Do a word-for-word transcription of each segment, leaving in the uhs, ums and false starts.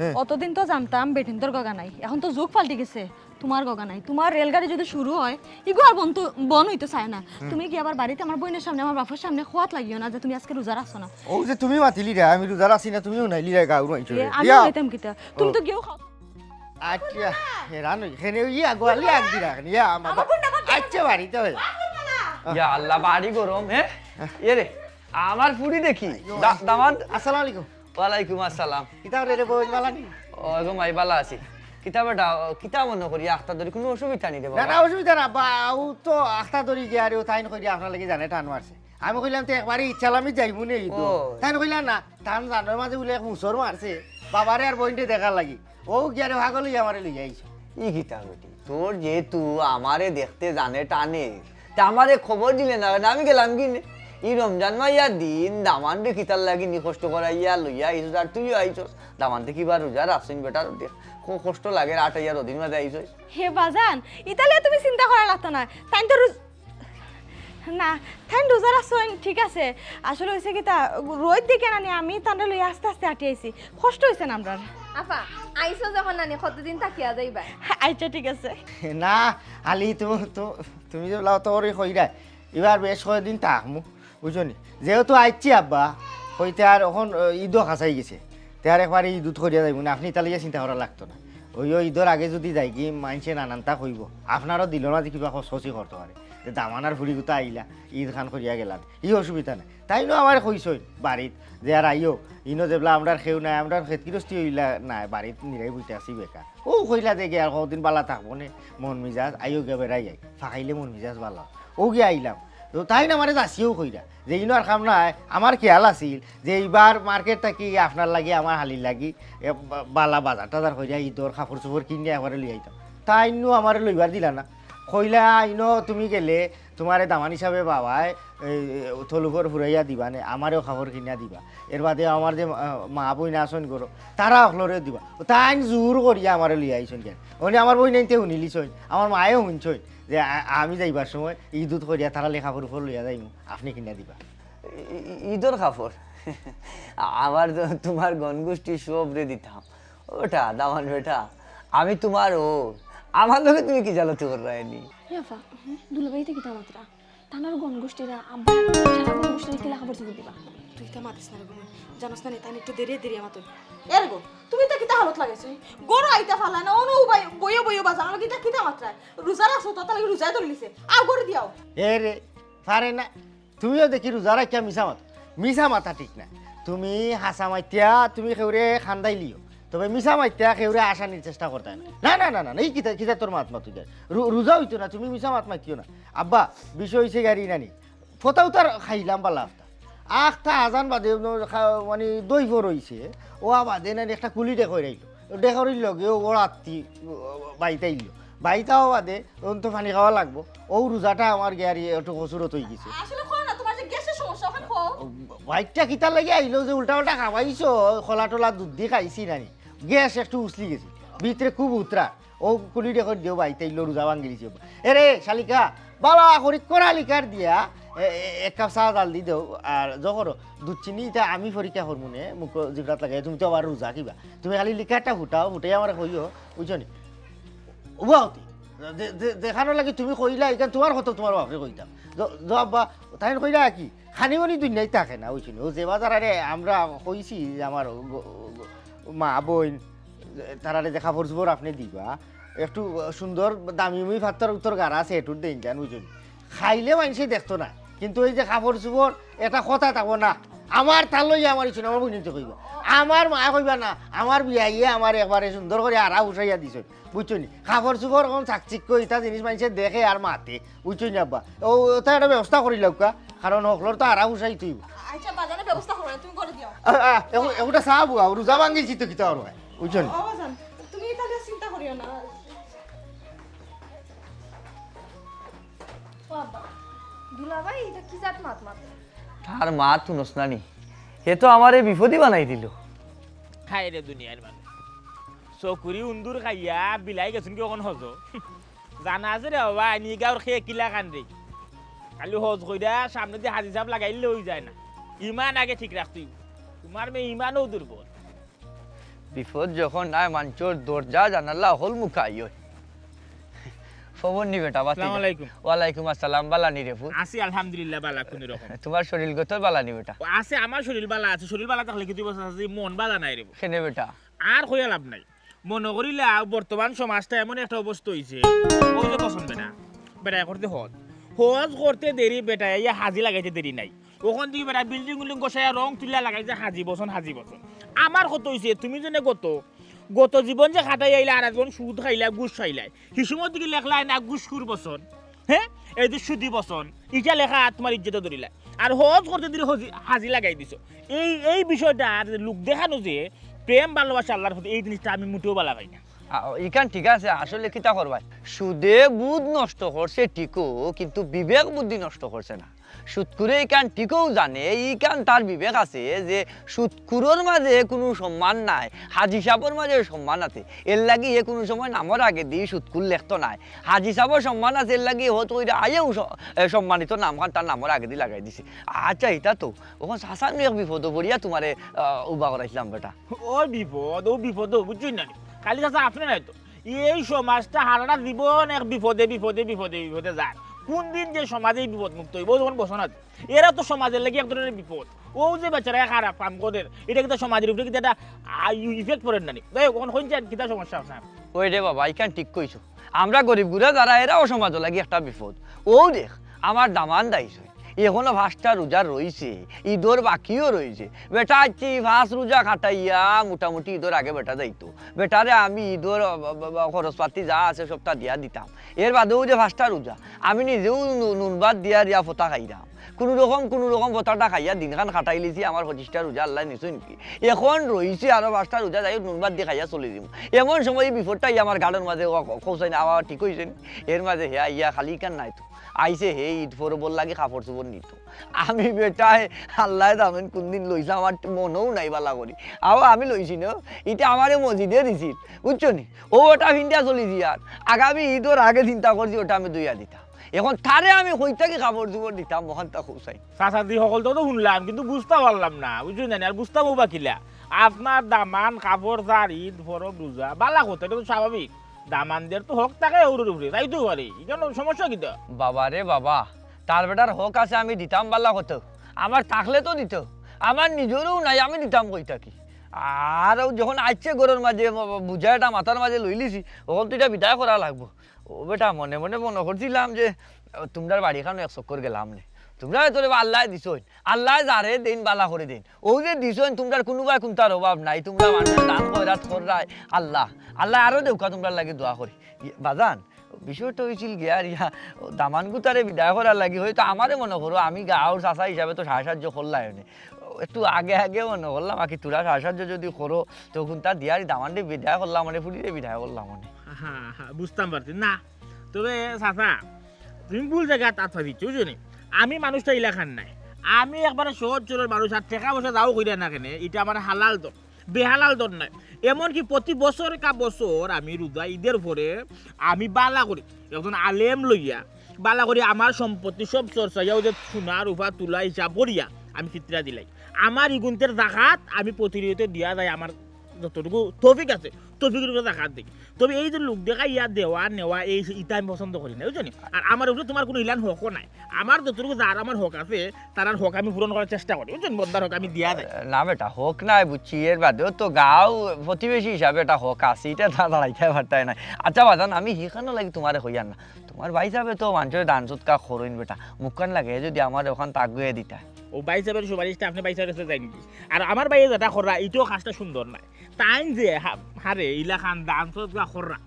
হ্যাঁ। অতদিন তো জানতাম বেটিন্তর গগা নাই, এখন তো যুগ পাল্টি গেছে, তোমার গগা নাই। তোমার রেলগাড়ি যদি শুরু হয়, ইগু আর বন্ধ, বন্ধ অইতো চায় না। তুমি গিয়া আবার বাড়িত আমার বইনর সামনে, আমার বাপর সামনে খোয়াত লাগিও না যে তুমি আজকে রোজা রাখছো না। ও যে তুমি মাতিলিরা, আমি রোজা রাখছি না, তুমিও নাই লিরা গাউর মাইছো। এ, আমি ইয়া। কইতাম কিতা? তুমি ও। তো গিয়াও খাও। আচ্ছা, হেরান অই, হেনে ইয়া গোয়ালি আগ দিরা, ইয়া, আমার আমার বইনটা বাদ দিও। আচ্ছা, বাড়িতে হয়। ইয়া আল্লাহ, বাড়ি গরম, হ্যাঁ? এ রে, আমার ফুড়ি দেখি, দা-, দামান। আসসালামু আলাইকুম। ওয়ালাইকুম আসসালাম। কিতা রে, রে, বইন বালা নি? ও গো মাই, বালা আছি। কিতা বেটা, ও, কিতা মনো করি, আখতা ধরি কোনো অসুবিধা নি রে না, বাবা? না, অসুবিধা না, বা, ও তো আখতা ধরি গিয়া রে, ও তাইন করি আপনার লাগি জানে টান মারছে। আমি কইলাম তো একবারে ইচ্ছালামি যাইমু নে ইদো। ও। তাইন কইলা না, তান জানোর মাঝে বুলে এক মুসর মারছে, বাবারে আর বইনরে দেখার লাগি। ও গিয়া রে পাগল অইয়া আমারে লইয়া আইছে। ই কিতা বেটি, তোর যেহেতু আমারে দেখতে জানে টানে, তে আমারে খবর দিলে না, না আমি গেলাম কি নে? ই রমজান মাইয়া দিন দামানরে কিতার লাগি নি কষ্ট করাইয়া লইয়া আইছস, আর তুইও আইছস। দামানতে কিবা রোজা রাখছইন বেটার দেখ, খুব কষ্ট লাগে, রাত অইয়া রদিন মাঝে আইছস। হে বাজান, ইতালে তুমি চিন্তা করা লাগতো না। তাইন তো রোজ-, না, তাইন রোজা রাখছইন, ঠিক আছে। আসলে অইছে কিতা, রইদ দেখে নানি আমি তানরে লইয়া আস্তে আস্তে আটি আইছি। কষ্ট অইছে না আমরার। আপা, আইছো যখন নানি, কতদিন থাকিয়া যাইবা? আচ্ছা, ঠিক আছে। না, আলি, তুমি, তুমি, তুমি যে লাও তো করি কইরা, এবার বেশ কয়েকদিন থাকমু, বুঝছো নি? যেহেতু আইছি আব্বা, কইতে আর এখন, আহ, ইদও খাসাই গেছে, তে আর একবারে ইদুত করিয়া যাইমু না, আপনি ইতার লাগিয়া চিন্তা করা লাগতো না। ওই, ওই ইদর আগে যদি যাইগি, মাইনষে নানানতা কইবো, আপনারও দিলর মাঝে কিবা খসখসি করতো পারে, যে দামানর ফুড়িগুতা আইলা, ইদ খান করিয়া গেলাম, ই অসুবিধা নাই। তাইনও আমারে কইছইন বাড়িত যে আর আইও, ইনো যেবলা আমরার কেউ নাই, আমরার খেত গিরস্তি অইলা নাই, বাড়িত নিরাই বইতে আছি বেকার। ও কইলা দেখি আর কতদিন বালা থাকবো নে, মন মিজাজ, আইও গিয়া বেড়াই আই, ফাঁকাইলে মন মিজাজ বালা। ও গিয়া আইলাম, তো তাইন আমারে যাচিও কইরা যে ইনো আর কাম নাই, আমার খেয়াল আছিল যে এইবার মার্কেট থাকি আপনার লাগি আমার হালির লাগি এ, বা-, বালা বাজার টাজার করিয়া ইদর কাপড় চোপড় কিনিয়া একবারে লই আইতাম। তাইনও আমারে লইবার দিলা না, কইলা ইনো তুমি গেলে তোমারে দামান হিসাবে বাবায় এই, এই, তলুফর ফুরাইয়া দিবা নে, আমারেও কাপড় কিনিয়া দিবা। এর বাদে আমার যে, আহ, মা বইন আছইন ঘরো, তারা অকলরেও দিবা। ও তাইন জোর করিয়া আমারে লইয়া আইছইন কেন? ওনে আমার বইনাইন্তে হুনিলিছইন, আমার মায়েও হুনছইন যে আ-, আমি যাইবার সময় ইদুত করিয়া তারার লাগি কাপড় উপর লইয়া যাইমু, আপনে কিনিয়া দিবা। ই-, ই-, ইদর কাপড়? আমার তো তোমার গনগোষ্ঠী সবরে দিতাম। ওটা দামান বেটা, আমি তোমার ও, আমার লগে তুমি কিজালতি কররায় নি? এ আফা, হুম, দুলাভাইতে কিতা মাতরা? তান আর গনগোষ্ঠীরা, আব্বা, সারা গনগোষ্ঠীরা কিলা কাপড় চোপড় দিবা? তুই ইতা মাতিস না রে গো, জানোস না নি, তাইন একটু দেরিয়া দেরিয়া মাতইন। এ রে গো, তুমি ইতা কিতা হালত লাগাইছো? ঘরো আইতা ফালা না, অনো উবাই, বইও বইও বাজার, কিতা, কিতা মাতরায়? রোজা রাখছো, তো তার লাগি রোজায় ধরিলিছে। আও ঘরো দি আও। এ রে, পারে না। তুমিও দেখি রোজা রাখিয়া মিছা মাত, মিছা মাতা ঠিক না। তুমি হাছা মাতিয়া তুমি কেউরে কান্দাইলিও, তবে মিছা মাতিয়া কেউরে আশানির চেষ্টা করতায় না। না, না, না, না, না, ই কিতা, কিতা তোর মাত মাতু যায়? রো-, রোজা অইতো না, তুমি মিছা মাত মাতিও না। আব্বা, বিষয় অইছে গাড়ি নানি, ফতাও তার খাইলাম বালা আফতা। আখতা আজান বাদে, ন-, খা-, মানে, দই ফর অইছে, ও বাদে নানি একটা কুলি ডেকর আইলো। ডেকরির লগে ও বড় আত্তি, ও, বাইত আইলো। বাইত আওয়া বাদে, অখন তো পানি খাওয়া লাগবো। ও রোজাটা আমার গিয়ারি একটু কসুরত অই গেছে। আসলে কও না, তোমার যে গ্যাসের সমস্যা, ওখানে কও। বাইতটা কিতার লাগি আইলো যে উল্টা পাল্টা খাওয়াইছো, খোলা টোলা দুধ দি খাইছি নানি। গ্যাস একটু উছলি গেছে, ভিতরে খুব উতরা। ও কুলি ডেকর দিও বাইত আইলো, রোজা ভাঙ্গিলিছে। এ রে, শালিকা, বালা করি করা লিকার দিয়া, এ, এ, এক কাপ চা জাল দি দেও। আর জখর, দুধ চিনি ইতা আমি পরীক্ষা করমু নে, মুখ জিভরাত লাগে, তুমি তো আবার রোজা কিবা। তুমি খালি লিকারটা ফুটাও, ফুটাই আমারে কইও, বুঝছো নি? উবা হতি। যে, যে, যেখানো লাগি তুমি কইলা, এখান তোমার কথা তোমার বাপরে কইতাম। জ-, জবাব বা, তাই কইলা কি? খানি মানি দুনিয়ায় থাকে না, বুঝছো নি? ও যে বাজার আরে আমরা কইছি যে আমার গ-, গ-, মা বইন, তারারে যে কাপড় চোপড় আপনে দিবা, একটু সুন্দর দামি উমি ফাত্তর উত্তর গাড়া আছে, এটুর দেইন যান, বুঝুন। খাইলে মানষে দেখতো না, কিন্তু ওই যে কাপড় চোপড়, এটা কথা থাকবো না। আমার তার লইয়া আমার ইচ্ছুন, আমার বইনিতে কইবা। আমার মায়ে কইবা না, আমার বিয়াইয়ে আমার একবারে সুন্দর করে আরা উঠাইয়া দিছে, বুঝছো নি? কাপড় চোপড় এখন চাকচিক্য, ইটা জিনিস মানষে দেখে আর মাতে, বুঝছো নি আব্বা? ও, ওটা একটা ব্যবস্থা করি লউকা, কারণ হকলর তো আরা উঠাই তুই। আচ্ছা, বাজারে ব্যবস্থা করো, তুমি করে দিও। আ, আ, এগু-, এগুটা চা বুয়া, রোজা ভাঙ্গিছি তো কিতা আর হয়, বুঝছো নি? ও বাজান, তুমি তাহলে চিন্তা করিও না। ও আব্বা, দুলাভাই, এটা কি জাত মাত মাত? তার মা তুনস নানি, হে তো আমারে বিপদই বানাই দিল। হায় রে দুনিয়ার মানুষ, চকুরি উন্দুর খাইয়া বিলাই গেছুন কি অখন হজ? জানা আছে রে বাবা, আইনি গাঁওর খেয়ে কিলা কান রে। খালি হজ কইরা সামনে দিয়ে হাজি সাহেব লাগাইলে হই যায় না। ইমান আগে ঠিক রাখতেই। তোমার মেয়ে ইমানও দুর্বল। বিপদ যখন নাই, মানষর দরজা জানালা হকল মুখাই অয়। খবর নি বেটা, বাতি যা। আসসালামু আলাইকুম। ওয়ালাইকুম আসসালাম, বালা নি রে পুত? আছি আলহামদুলিল্লাহ, বালা কুনু রকম। তুমার শরীর গতর বালা নি বেটা? ও আছে, আমার শরীর বালা আছে, শরীর বালা থাকলে কিতা অইবো চাচাজি, মন বালা নাই রে। কেনে বেটা? আর কইয়া লাভ নাই। মনো করিলা বর্তমান সমাজটা এমন একটা অবস্থা অইছে, অউ যে বছন বেটা, বেটা করতে হজ, হজ করতে দেরি বেটা, ইয়া হাজি লাগাইতে দেরি নাই। অখন দেখি বেটা বিল্ডিং উল্ডিং গছাইয়া রং তুলিয়া লাগাইছে হাজি বছন, হাজি বছন। আমার কথা অইছে, তুমি যেনে গত, গত জীবন যে খাটাই আইলা, আর জীবন সুদ খাইলা, ঘুষ খাইলা, হিসমত দেখি লেখলা না ঘুষখুর বছন, হে, এই যে সুদি বছন, ইটা লেখা তুমার ইজ্জত ধরিলা। আর হজ করতে দেরি হজি-, হাজি লাগাই দিছো। এই, এই বিষয়টা আর লোক দেখানো যে প্রেম ভালোবাসা আল্লার প্রতি, এই জিনিসটা আমি মোটেও বালা পাই না। আ, ইখান ঠিক আছে, আসলে কিতা করবায়, সুদে বুধ নষ্ট করছে ঠিকউ, কিন্তু বিবেক বুদ্ধি নষ্ট করছে না। সুদখুরে ইখান ঠিকউ জানে, ইখান তার বিবেক আছে যে সুদখুরর মাঝে কুনু সম্মান নাই, হাজি সাবর মাঝে সম্মান আছে। এরলাগি হে কুনু সময় নামর আগেদি সুদখুর লেখতো নায়। হাজি সাবর সম্মান আছে, এরলাগি হয়তো অইরা আইয়াউ স-, এ, সম্মানিত নামখান তার নামর আগেদি লাগাই দিছে। আচ্ছা, ইতা তো, অখন চাচা নু এক বিপদো পড়িয়া তুমারে, আ, উবা করাইছলাম বেটা। ও বিপদ, ও বিপদ, বুঝছইন না নি? খালি চাচা আপনে নায় তো। এই সমাজটা হারাটা জীবন এক বিপদে, বিপদে, বিপদে, বিপদে যায়। কুন দিন যে সমাজ এই বিপদ মুক্ত অইবো, যখন বসো না। এরা তো সমাজর লাগি এক ধরনের বিপদ। অউ যে বেচারা খারাপ কাম করের, ইটা কিতা সমাজর উপরে কিতা একটা, আ, effect পড়ের না নি? যাই হোক, অখন কইন চাইন কিতা সমস্যা আপনার? ওই রে বাবা, ইখান ঠিক কইছো। আমরা গরিব গুরা যারা, এরাও সমাজর লাগি একটা বিপদ। অউ দেখ, আমার দামান দাইছইন, এখনো পাঁচটা রোজা রইছে, ইদর বাকিও রইছে। বেটা আইচ্ছি পাঁচ রোজা খাটাইয়া মোটামুটি ইদর আগে বেটা যাইতো। বেটারে আমি ইদর, আ, বা, বা, বা, খরচপাতি যা আছে সবটা দিয়া দিতাম। এর বাদেও যে পাঁচটা রোজা, আমি নিজেও নু-, নুন ভাত দিয়া দিয়া ফতা খাইরাম। কুনু রকম, কুনু রকম ফতাটা খাইয়া দিনখান খাটাইলিছি, আমার পঁচিশটা রোজা আল্লায় নিছইন কি। এখন রইছে আরো পাঁচটা রোজা, যাই হোক নুন ভাত দি খাইয়া চলি দিমু। এমন সময় ই বিপদটা ই আমার ঘাড়র মাঝে ও-, ও-, খোঁচাইন, আবার ঠিক অইছে নি। এর মাঝে হে আইয়া খালি ইখান নায় তো। আইছে হে ইদ পরবর লাগি কাপড় চোপড় নিতো। আমি বেটায় আল্লায় জানইন কুনদিন লইছলাম, আমার মনেও নাই বালা করি। আও আমি লইছি না, ইটা আমারে মসজিদে দিছিল, বুঝছো নি? অউ ওটা ফিন্দিয়া চলি দিয়ার। আগামী ইদর আগে চিন্তা করছি ওটা আমি ধুইয়া দিতাম। এখন তারে আমি কই থাকি কাপড় চোপড় দিতাম, অখানতা খোঁচাইন। চাচাজি, হকলতা তো হুনলাম, কিন্তু বুঝতাম পারলাম না, বুঝছইন না নি? আর বুঝতামও বা কিলা? আপনার দামান, কাপড়, যার ইদ, পরব, রোজা, বালা কথা, ইটা তো স্বাভাবিক। দামানদের তো হক থাকে অউর উপরে, যাইতেও পারে, ইখানো সমস্যা কিতা? বাবা রে বাবা, তার বেটার হক আছে, আমি দিতাম বালা কথা, আমার থাকলে তো দিতো, আমার নিজরও নাই, আমি দিতাম কই থাকি? আর অউ যখন আইছে ঘরর মাঝে, ব-, ব-, বুঝা এটা মাথার মাঝে লইলিছি, অখন তো ইটা বিদায় করা লাগবো। ও বেটা, মনে মনে মনে করছিলাম যে, আহ, তুমরার বাড়িখানো এক চক্কর গেলাম নে। তুমরারে তো রে বা আল্লায় দিছইন, আল্লায় যারে দেইন বালা করি দেইন। অউ যে দিছইন, তুমরার কুনুবায় কুন্তার অভাব নাই, তুমরা মানষর দান খয়রাত কররায়। আল্লাহ, আল্লায় আরো দেউক্কা, তুমরার লাগি দোয়া করি। ইয়ে, বাজান, বিষয়টা অইছিল গিয়া আর ইয়া, দামান গুতারে বিদায় করার লাগি হয়তো আমারে মনো করো, আমি গাঁওর চাচা হিসাবে তো সাহায্য করলায় অনে। একটু আগে আগে মনো করলাম, আর কি তোরা সাহায্য যদি করো, তখন তা দিয়ারি দামানরে বিদায় করলাম অনে, ফুড়িরে বিদায় করলাম অনে। হ্যাঁ, হ্যাঁ, বুঝতাম পারছি। না, তবে চাচা, তুমি ভুল জাগাত আত পাতিছো, বুঝছো নি? আমি মানুষটা ইলাখান নায়। আমি একবারে সহজ সরল মানুষ, আর টেকা পয়সা যাও কইরা না কেনে, ইটা আমার হালাল ধন, বেহালাল ধন নায়। এমনকি প্রতি বছর কা বছর আমি রোজা ইদর পরে আমি বালা করি, একজন আলেম লইয়া বালা করি আমার সম্পত্তি সব চর্চা, ইয়াও যে সোনা রূপা তুলা হিসাব করিয়া আমি ফিতরা দিলাই। আমার ইগুনতের জাকাত আমি প্রতিনিয়ত দিয়া যাই, আমার যতটুকু তৌফিক আছে, তৌফিকর উপরে জাকাত দেই। তবে এই যে লোক দেখাইয়া দেওয়া নেওয়া, এই ইতা আমি পছন্দ করি না, বুঝছো নি? আর আমার উপরে তুমার কুনু ইলান হকও নাই। আমার যতটুকু যার আমার হক আছে, তারার হক আমি পূরণ করার চেষ্টা করি, বুঝছো নি? বন্দার হক আমি দিয়া যাই। না বেটা, হক নাই বুঝছি, এর বাদেও তো গাঁও প্রতিবেশী হিসাবে এটা হক আছে, ইটা তা দাঁড়াইতে পারতায় নায়। আচ্ছা বাজান, আমি হিখানো লাগি তুমারে কইয়ার না, তুমার ভাইসাবে তো মানষরে দান সদকা করইন বেটা, মুখখান লাগে যদি আমারে অখান তাক গইয়া দিতা। ও ভাইসাবর সুপারিশটা আপনে ভাইসাবর কাছে যাইন নি? আর আমার ভাইয়ে যেটা কররা, ইটাও কাজটা সুন্দর নায়। তাইন যে হা-, হারে ইলাখান দান সদকা কররা,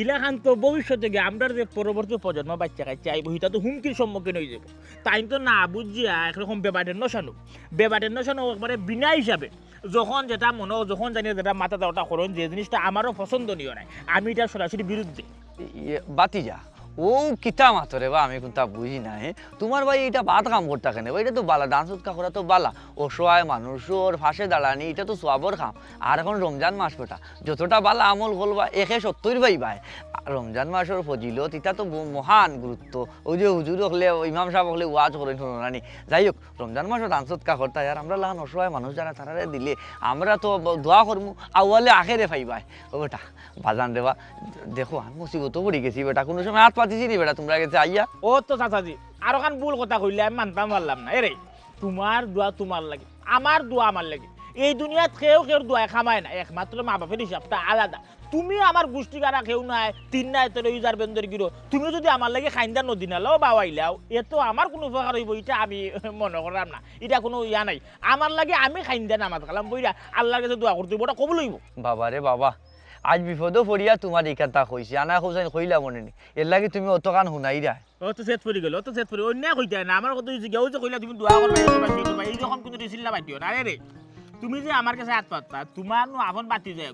ইলাখান তো ভবিষ্যতে গিয়া আমরার যে পরবর্তী প্রজন্ম বাইচ্চা কাইচ্চা আইবো, হিতা তো হুমকির সম্মুখীন অইযিবো। তাইন তো না বুঝিয়া একরকম বেবাটের নশানো, বেবাটের নশানো একবারে বিনা হিসাবে যখন যেটা মনো, যখন জানি যেটা মাথাত অয় ওটা করইন, যে জিনিসটা আমারও পছন্দনীয় নায়, আমি ইটার সরাসরি বিরুদ্ধে। ইয়ে, বাতিজা, ও কিতা মাতো রে বা, আমি কুনতা বুঝি না, হে? তুমার ভাই ইটা বাদ কাম করতা কেনে বা? ইটা তো বালা, দান সদকা করা তো বালা। অসহায় মানুষর পাশে দাঁড়ানি, ইটা তো সওয়াবর কাম। আর এখন রমজান মাস বেটা, যতটা বালা আমল করবা, একে সত্তইর পাইবায়। আর রমজান মাসর ফজিলত, ইটা তো ব-, মহান গুরুত্ব। অউ যে হুজুর অকলে, ইমাম সাব অকলে ওয়াজ করইন, হুনরানি। যাই হোক, রমজান মাসো দান সদকা করতায়, আর আমরার লাখান অসহায় মানুষ যারা, তারারে দিলে আমরা তো ব-, দোয়া করমু, আউয়ালে আখেরে পাইবায়। ও বেটা, বাজান রে বা, দেখো, আমি মুসিবতো পড়ি গেছি বেটা, কুনু সময় আত পাতিছি নি বেটা তুমরার গেছে আইয়া? ও তো চাচাজি, আরোখান ভুল কথা কইলে আমি মানতাম পারলাম না। এরে, তুমার দোয়া তুমার লাগি, আমার দোয়া আমার লাগি। এই দুনিয়াত কেউ কেউর দোয়ায় কামায় না, একমাত্র মা বাপর হিসাবটা আলাদা। তুমি আমার গুষ্টিগারা কেউ নায়, তিন নায় তেরো ইজার বেন্দর গিরো। তুমি যুদি আমার লাগি খাইন্দা নদী নালাও বাওয়াইলাও, এতো আমার কুনু উপকার অইবো, ইটা আমি মনো কররাম না। ইটা কুনু ইয়া নাই। আমার লাগি আমি খাইন্দা নামাজ কালাম পড়িয়া আল্লার গেছে দোয়া করতে অইবো, ওটা কবুল অইবো। বাবা রে বাবা, আইজ বিপদো পড়িয়া তুমার ই কথা কইছি, আনা কইছইন কইলা মনে নি, এরলাগি তুমি অতখান হুনাইরায়। ও তো জেদ পড়ি গেল, ও তো জেদ পড়ি, অইন্য কইতায় না, আমার কথা অইছে গিয়া, অউ যে কইলা তুমি দোয়া করবায়, এই করবায়, সেই করবায়, এইরকম কুনু রিসিল না পাইও না। আরে রে, তুমি যে আমার গেছে আত পাততা, তুমার নু আপন বাতি যায়,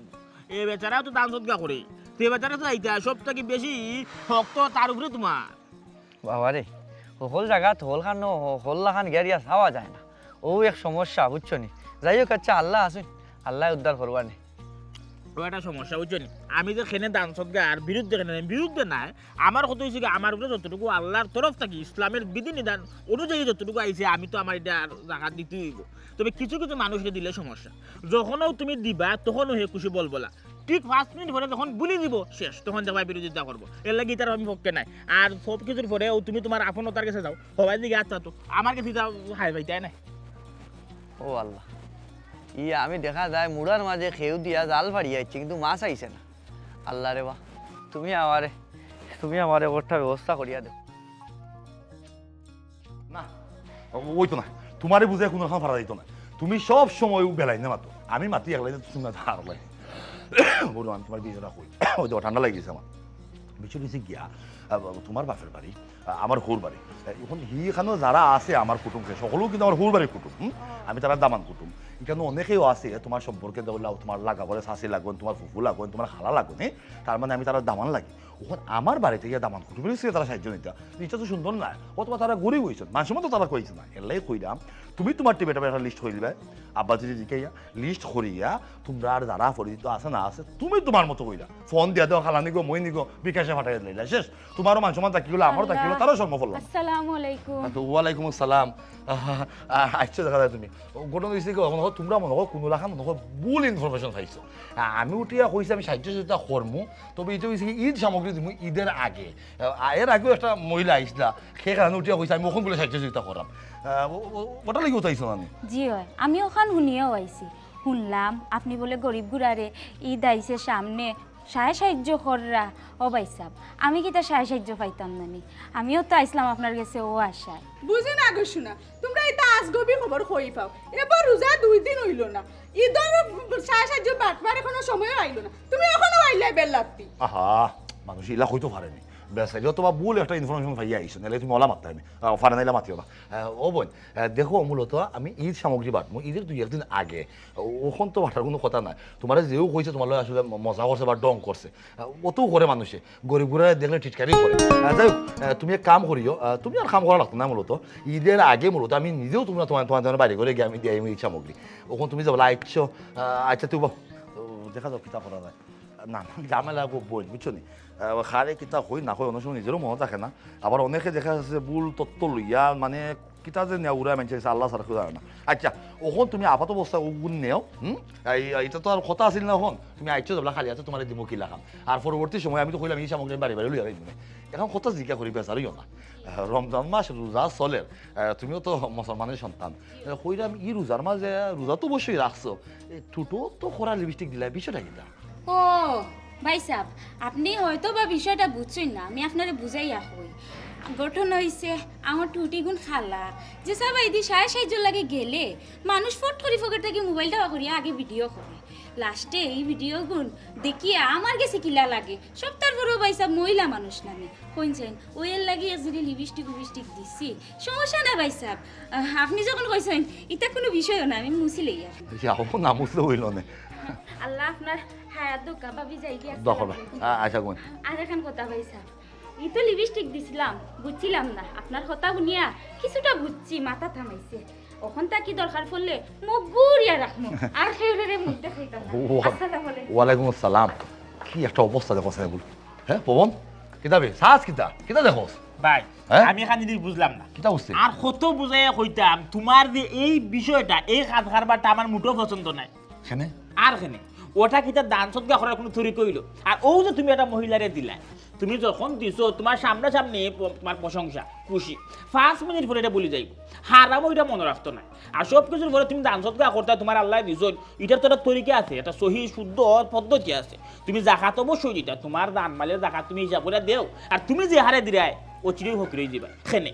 এ বেচারাও তো দান সদকা করে, তে বেচারা তো যাইতা, সব থাকি বেশি হক তো তার উপরে তুমার। বাবা রে, হকল জাগাত হকল খান, হকল লাখান গেড়িয়া চাওয়া যায় না। অউ এক সমস্যা, বুঝছো নি? যাই হোক, আচ্ছা, আল্লা আছইন, আল্লায় উদ্ধার করবা নে। ও একটা সমস্যা, বুঝছো নি? আমি যে কেনে দান সদকার বিরুদ্ধে, কেনে বিরুদ্ধে নায়, আমার কথা অইছে কি, আমার উপরে যতটুকু আল্লার তরফ থাকি ইসলামের বিধিনিধান অনুযায়ী যতটুকু আইছে, আমি তো আমার ইটা আর জাকাত দিতেউ অইবো। তবে কিছু কিছু মানুষরে দিলে সমস্যা, যখনউ তুমি দিবা, তখনউ হে খুশি বলবলা। ঠিক পাঁচ মিনিট পরে যখন ভুলি দিবো, শেষ, তখন দেখবায় বিরোধিতা করবো। এরলাগি ইতার আমি পক্ষে নায়। আর সব কিছুর পরে অউ তুমি তুমার আপনতার গেছে যাও, হবায় দিকে আচ্ছা তো, আমার গেছে ইতা হায় পাইতায় নায়। ও আল্লা, ই আমি দেখা যায় মুড়ার মাঝে খেউ দিয়া জাল ফাড়িয়া আইছি, কিন্তু মাছ আইছে না। আল্লা রে বা, তুমি আমারে, তুমি আমারে একটা ব্যবস্থা করিয়া দেও। না, অইতো না। তুমারে বুঝাইয়া কুনু কাম পারা যাইতো না। তুমি সব সময় অউ বেলাইনে মাতো। আমি মাতি এক লাইনে, তুমি মাতো আর লাইনে। বলো, আমি তুমার বিষয়টা কই। অউ দেখো, ঠান্ডা লাগি গেছে আমার। বিষয় অইছে গিয়া, আহ, তুমার বাপের বাড়ি, আহ, আমার হউর বাড়ি। আহ, অখন হিখানো যারা আছে আমার কুটুম, হে হকলউ কিন্তু আমার হউর বাড়ির কুটুম, হুম? আমি তারার দামান কুটুম। ইখানো অনেকেউ আছে, তুমার সম্পর্কে দেওলা, তুমার লাগা বলে চাচি লাগইন, তুমার ফুফু লাগইন, তুমার খালা লাগইন, হে? তার মানে আমি তারার দামান লাগি। অখন আমার বাড়িত ইয়া দামান কুটুমরে তারা সাহায্য নিতা, ইটা তো সুন্দর নায়। অথবা তারা গরিব অইছইন, মান সম্মান তো তারা কইছে না। এরলাগি কইরাম, তুমি তুমার টিমে একটা list করি দিবায়, আব্বা যদি জিকাইয়া, list করিয়া, তুমরার যারা পরিচিত আছে না আছে, তুমি তুমার মতো কইরা ফোন দিয়া দেও, খালা নিগো, মই নিগো, বিকাশে পাঠাইয়া দিলাইলা, শেষ। তুমারও মান সম্মান থাকি গেলো, আমারও থাকি গেলো, আল্লা। তারও শরম করলো না। আসসালামু আলাইকুম। আ, তো ওয়ালাইকুম আসসালাম। আ, আ, আচ্ছা, দেখা যায় তুমি। ও, ঘটনা অইছে কি, অখন তুমরা মনো করো কুনু লাখান মনো করো ভুল information পাইছো। আ, আমি উঠিয়া কইছি আমি সাহায্য সহযোগিতা করমু, তবে ইটা অইছে কি ঈদ সামগ্রী দিমু ঈদের আগে। আ, এর আগেও একটা মহিলা আইছলা, হে কারণে উঠিয়া কইছে আমি অখন বুলে সাহায্য সহযোগিতা কররাম। আ, ও, ও, ওটার লাগি উঠাইছো না আমি। জি অয়, আমি অখান হুনিয়াউ আইছি। হুনলাম আপনে বুলে গরিব গুরারে ঈদ আইছে সামনে, সায় সাহায্য কররা। ও ভাইসাব, আমি কিতা সায় সাহায্য পাইতাম না নি? আমিও তো আইছলাম আপনার গেছে অউ আশায়। বুঝি না গো সোনা, তুমরা ইতা আজগবি খবর কই পাও? এবার রোজা দুই দিন অইলো না, ঈদর সায় সাহায্য বাটবার কুনু সময়ও আইলো না, তুমি অখনও আইলায় বেল্লাত্তি। আহা, মানুষ ইলা কইতো পারে নি। বেচারি অথবা ভুল একটা information পাইয়া আইছো, নাইলে তুমি অলা মাততায় নি। আ, পারে না ইলা মাতিও না। আ, ও বইন, আ, দেখো, মূলত আমি ঈদ সামগ্রী বাটমু, ঈদের দুই একদিন আগে। ও-, অখন তো বাটার কুনু কথা নায়। তুমারে যেউ কইছে তুমার লগে আসলে ম-, মজা করছে বা ঢং করছে। আ, অতউ করে মানুষে। গরিব গুরারে দেখলে টিটকারি করে। আ, যাই হোক, আ, তুমি এক কাম করিও, আ, তুমি আর কাম করা লাগতো না মূলত। ঈদের আগে মূলত আমি নিজেউ তুমরা, তুমার, তুমার, তুমার বাড়ি ঘরে গিয়া আমি দিয়া আইমু ঈদ সামগ্রী। অখন তুমি যে বুলে আইছো, আ, আচ্ছা, তুই বা-, ও, দেখা যাউক কিতা করা যায়। না, না, ঝামেলা গো বইন, বুঝছো নি? আহ, কারে কিতা কই না কই, অনেক সময় নিজেরও মনো থাকে না। আবার অনেকে দেখা যাচ্ছে ভুল তথ্য লইয়া, মানে, কিতা যে নেওয়া উড়ায় মানষে, আল্লা ছাড়া কেউ জানে না। আচ্ছা, অখন তুমি আপাত অবস্থায় অগুন নেও, হুম? এই, ইটা তো আর কথা আছিল না অখন। তুমি আইছো যেবলা খালি আতো, তুমারে দিমু কিলা খান। আর পরবর্তী সময় আমি তো কইলাম, ই সামগ্রী বাড়ি বাড়ি লইয়া যাইমু। অখন কথা জিকা করি বেজার অইও না। আহ, রমজান মাস রোজা চলের, আহ, তুমিও তো মুসলমানের সন্তান। আহ, কইলাম, ই রোজার মাঝে রোজা তো অবশ্যই রাখছো, এই ঠুটো তো করা লিপস্টিক দিলা, বিষয়টা কিতা? ও, ভাইসাব, আপনে হয়তো বা বিষয়টা বুঝছইন না, আমি আপনারে বুঝাইয়া কই। ঘটনা অইছে, আমার ঠুটিগুন কালা, যে সাবাইদি সায় সাহায্যর লাগি গেলে, মানুষ ফট করি পকেট থাকি মোবাইলটা বার করিয়া আগে ভিডিও করে। লাস্টে এই ভিডিওগুন দেখিয়া আমার গেছে কিলা লাগে, সবতার পরেও ভাইসাব মহিলা মানুষ না নি, কইন চাইন, অউ এরলাগি এক জুড়ি লিপস্টিক উপিস্টিক দিছি। সমস্যা নাই ভাইসাব, আহ, আপনে যখন কইছইন, ইটা কুনু বিষয়ও না, আমি মুছিলাই আর। ইয়া, ও না মুছলে অইলো না। আল্লা আপনার হায়াত দেউক্কা, ভাবি যাইগি, দোয়া করবা। আসসালামু আলাইকুম। আ-, আচ্ছা, গুণ। আর একখান কথা ভাইসাব, ই তো লিপস্টিক দিছিলাম, বুঝছিলাম না। আপনার কথা হুনিয়া কিছুটা বুঝছি, মাথাত হামাইছে। অখন থাকি দরকার পড়লে মুখ ঘুরিয়া রাখমু, আর কেউরে মুখ দেখাইতাম না। ও, আসসালামু আলাইকুম। ওয়ালাইকুম আসসালাম। কি একটা অবস্থা দেখো সাইবুল। হ্যাঁ পবন, কিতা বে? সাজ কিতা? কিতা দেখো? ভাই, হ্যাঁ? আমি এখান জিনিস বুঝলাম না। কিতা বুঝতে? আর কত বুঝাইয়া কইতাম, তোমার যে এই বিষয়টা, এই কাজ কারবারটা আমার মোটেও পছন্দ নাই। কেনে? আর কেনে? ওটা কিতা দান সদকা করার কোনো তরিকা অইলো? আর ও যে তুমি একটা মহিলারে দিলায়, তুমি যখন দিছো, তোমার সামনাসামনি প-, তোমার প্রশংসা, খুশি। পাঁচ মিনিট পরে এটা ভুলি যাইবো। হারামও এটা মনো রাখতো না। আর সব কিছুর পরে তুমি দান সদকা করতায়, তোমার আল্লায় দিছইন, ইটার তো একটা তরিকা আছে, একটা সহি শুদ্ধ পদ্ধতি আছে। তুমি জাকাত অবশ্যই দিতায়, তোমার দান মালের জাকাত তুমি হিসাব করিয়া দেও। আর তুমি যে হারে দিরায়, ও চিরই ফকির অইযিবায়। কেনে?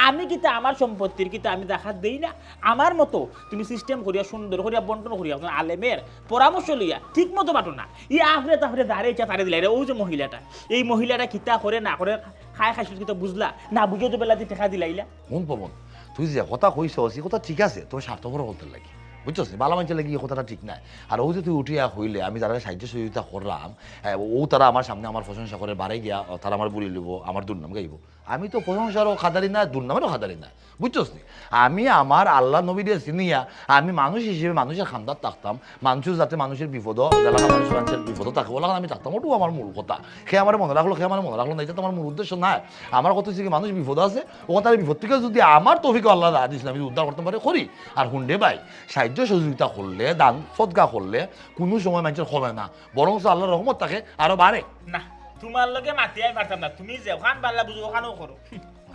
আমি কিতা আমার সম্পত্তির কিতা আমি জাকাত দেই না? আমার মতো তুমি system করিয়া সুন্দর করিয়া বন্টন করিয়া একজন আলেমের পরামর্শ লইয়া ঠিক মতো বাটো না। ই আফরে তাফরে যারে ইচ্ছা তারে দিলায় রে, ও যে মহিলাটা, এই মহিলাটা কিতা করে না করে, খায় খাইছিল কিতা বুঝলা? না বুঝিয়া তো বেলাতি টেকা দিলাইলা। হুন পবন, তুই যে কথা কইছস, ই কথা ঠিক আছে, তোর স্বার্থপর হতে লাগি, বুঝছস নি? বালা মানষের লাগি ই কথাটা ঠিক নায়। আর ও যে তুই উঠিয়া কইলে, আমি যারা সাহায্য সহযোগিতা করলাম, হ্যাঁ, ও তারা আমার সামনে আমার প্রশংসা করে, বারে গিয়া তারা আমার বুলি লিবো, আমার দুর্নাম গাইবো। আমি তো প্রশংসারও খাদারি না, দুর্নামেরও খাদারি না, বুঝছস নি? আমি আমার আল্লার নবীরে চিনিয়া আমি মানুষ হিসেবে মানুষের খান্দাত থাকতাম, মানুষের যাতে মানুষের বিপদ, যেলাখান মানুষ মানুষের বিপদ থাকে, ওলাখান আমি থাকতাম, ওটাও আমার মূল কথা। সে আমার মনে রাখলো, সে আমার মনে রাখলো না, এটা তো আমার মূল উদ্দেশ্য নয়। আমার কথা হচ্ছে কি, মানুষ বিপদ আছে, ওখান তার বিপদ থেকে যদি আমার তৌফিক আল্লাহ রাহ দিয়েছিল, আমি যদি উদ্ধার করতে পারি, করি। আর হুন্ডে ভাই, সাহায্য সহযোগিতা করলে, দান সদকা করলে, কোনো সময় মানুষের কমে না, বরং আল্লাহর রহমত থাকে আরো বাড়ে। না, তোমার লগে মাতিয়াই পারতাম না, তুমি যেখান বালা বুঝো ওখানেও করো।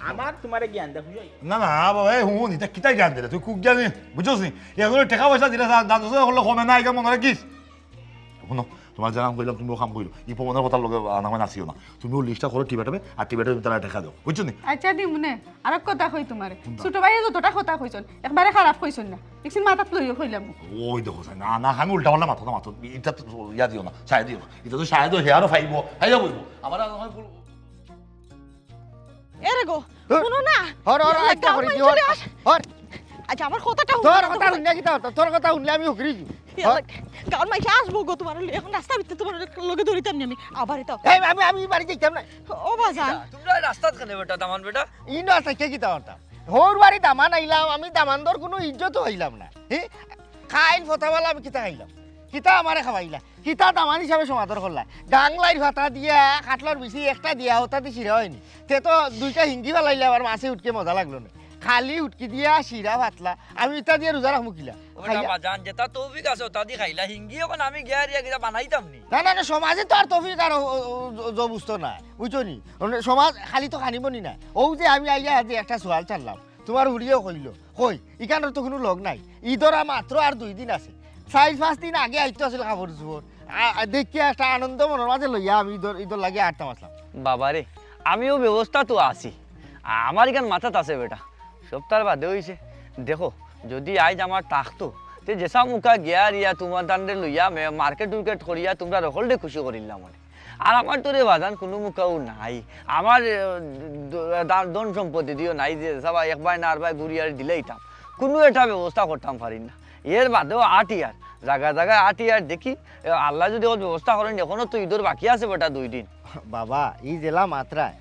আমার তোমারে জ্ঞান দেখ, বুঝো? না, না, বাবা, এই হুন, এটা কিতাই জ্ঞান দিলে? তুই খুব জ্ঞানী, বুঝছস নি? এগুলো টাকা পয়সা দিলে, দান সদকা করলে কমে না, এটা মনে রাখিস। হুনো, তোমার যেরাম কইলাম, তুমি ও কাম কইলো। ই পবনের কথার লগে আনা মানে আসিও না। তুমি ও লিস্টটা করো টিপে টাপে, আর টিপে টাপে তারা টাকা দাও, বুঝছো নি? আচ্ছা, দিমুনে। আর এক কথা কই তোমারে। কোনটা? ছোট ভাইয়ে যতটা কথা কইছন, একবারে খারাপ কইছন না। দেখছেন মাথাত লইও কইলাম। ওই দেখো, না, না, আমি উল্টা পাল্টা মাথা মাথা, এটা তো ইয়া দিও না, ছায়া দিও না। এটা তো ছায়া দিও, হেয়ারও ফাইবো, ফাইয়া বলবো। আমার আর হয় বলবো। এরে গো, ধুর। হুনো না। হর, হর, ইয়াল্লা, আচ্ছা, গাউর করি, মাইনষে হর, লইয়া আস। হর। আচ্ছা, আমার কথাটা হুনো তোর না কথা তোমার। হুনলে কিতা অইতো? তোর কথা হুনলে আমি হুকরি যাই। ইয়াল্লা, হর। গাউর মাইনষে আসবো গো তোমার লগে। এখন রাস্তা ভিতরে তোমার লগে দৌড়িতাম নি আমি। আবার এটা। এই, আমি, আমি বাড়ি যাইতাম না। ও বাজান। তোমরা রাস্তাত কেনে বেটা, দামান বেটা? ই না, আচ্ছা, কে কিতা অইতো? হউর বাড়ি দামান আইলাম, আমি দামানদর কোনো ইজ্জত হইলাম না। হে? খাইল ফতাবালা আমি কিতা খাইলাম? কিতা আমারে খাওয়াইলা? কিতা দামান হিসাবে সমাদর করলা? গাংলাইর ফাতা দিয়া, খাটলর বিচি একটা দিয়া, ওটা দি শিরা হয়নি। তে তো দুইটা হিঙ্গি ফালাইলে আবার মাছে উঠকে মজা লাগলো না। খালি উঠকি দিয়া শিরা ফাতলা, আমি ইটা দিয়া রোজা রাখমু কিলা? ওটা খাইয়া বাজান, যেটা তৌফিক আছে, ওটা দি খাইলা। হিঙ্গি এখন আমি গিয়া রিয়া কিতা বানাইতাম নি। না, না, না, সমাজে তো আর তৌফিক আর ও, ও, ও, জ-, জবুস্ত না, বুঝছো নি? মানে সমাজ খালি তো খানিব নি না। ও যে আমি আইয়া যে একটা সোয়াল ছাড়লাম, তোমার উড়িয়েও কইলো, কই, ইখানোর তো কোনো লগ নাই। ইদর আর মাত্র আর দুই দিন আছে। চাইর পাঁচ দিন আগে আইতো আছিল কাপড় চোপড়। আ-, আ, দেখিয়া একটা আনন্দ মনর মাঝে লইয়া আমি ইদর, ইদর লাগি আটতাম আসলাম। বাবারে, আমিও ব্যবস্থা তো আছি। আ-, আমার ইখান মাথাত আছে বেটা। সপ্তাহ বাদে অইছে। দেখো, যদি আইজ আমার থাকতো, তে যেসা মুখা গিয়া রিয়া তোমার দান্ডে লইয়া মে-, মার্কেট উর্কেট করিয়া তোমরা রকলরে খুশি করিলাম মানে। আর আমার তো রে বাজান কোনো মুখাও নাই। আমার, এ, দ-, দা-, ধন সম্পত্তি দিও নাই যে সবাই এক ভাই না আর ভাই ঘুরিয়া দিলাইতাম। কোনো একটা ব্যবস্থা করতাম পারি না। এর বাদেও আটিয়ার, জাগা জাগা আটিয়ার দেখি, এ, আল্লায় যদি ওর ব্যবস্থা করেন, এখনো তো ইদর বাকি আছে বেটা দুই দিন। বাবা, ই জেলা মাত্রায়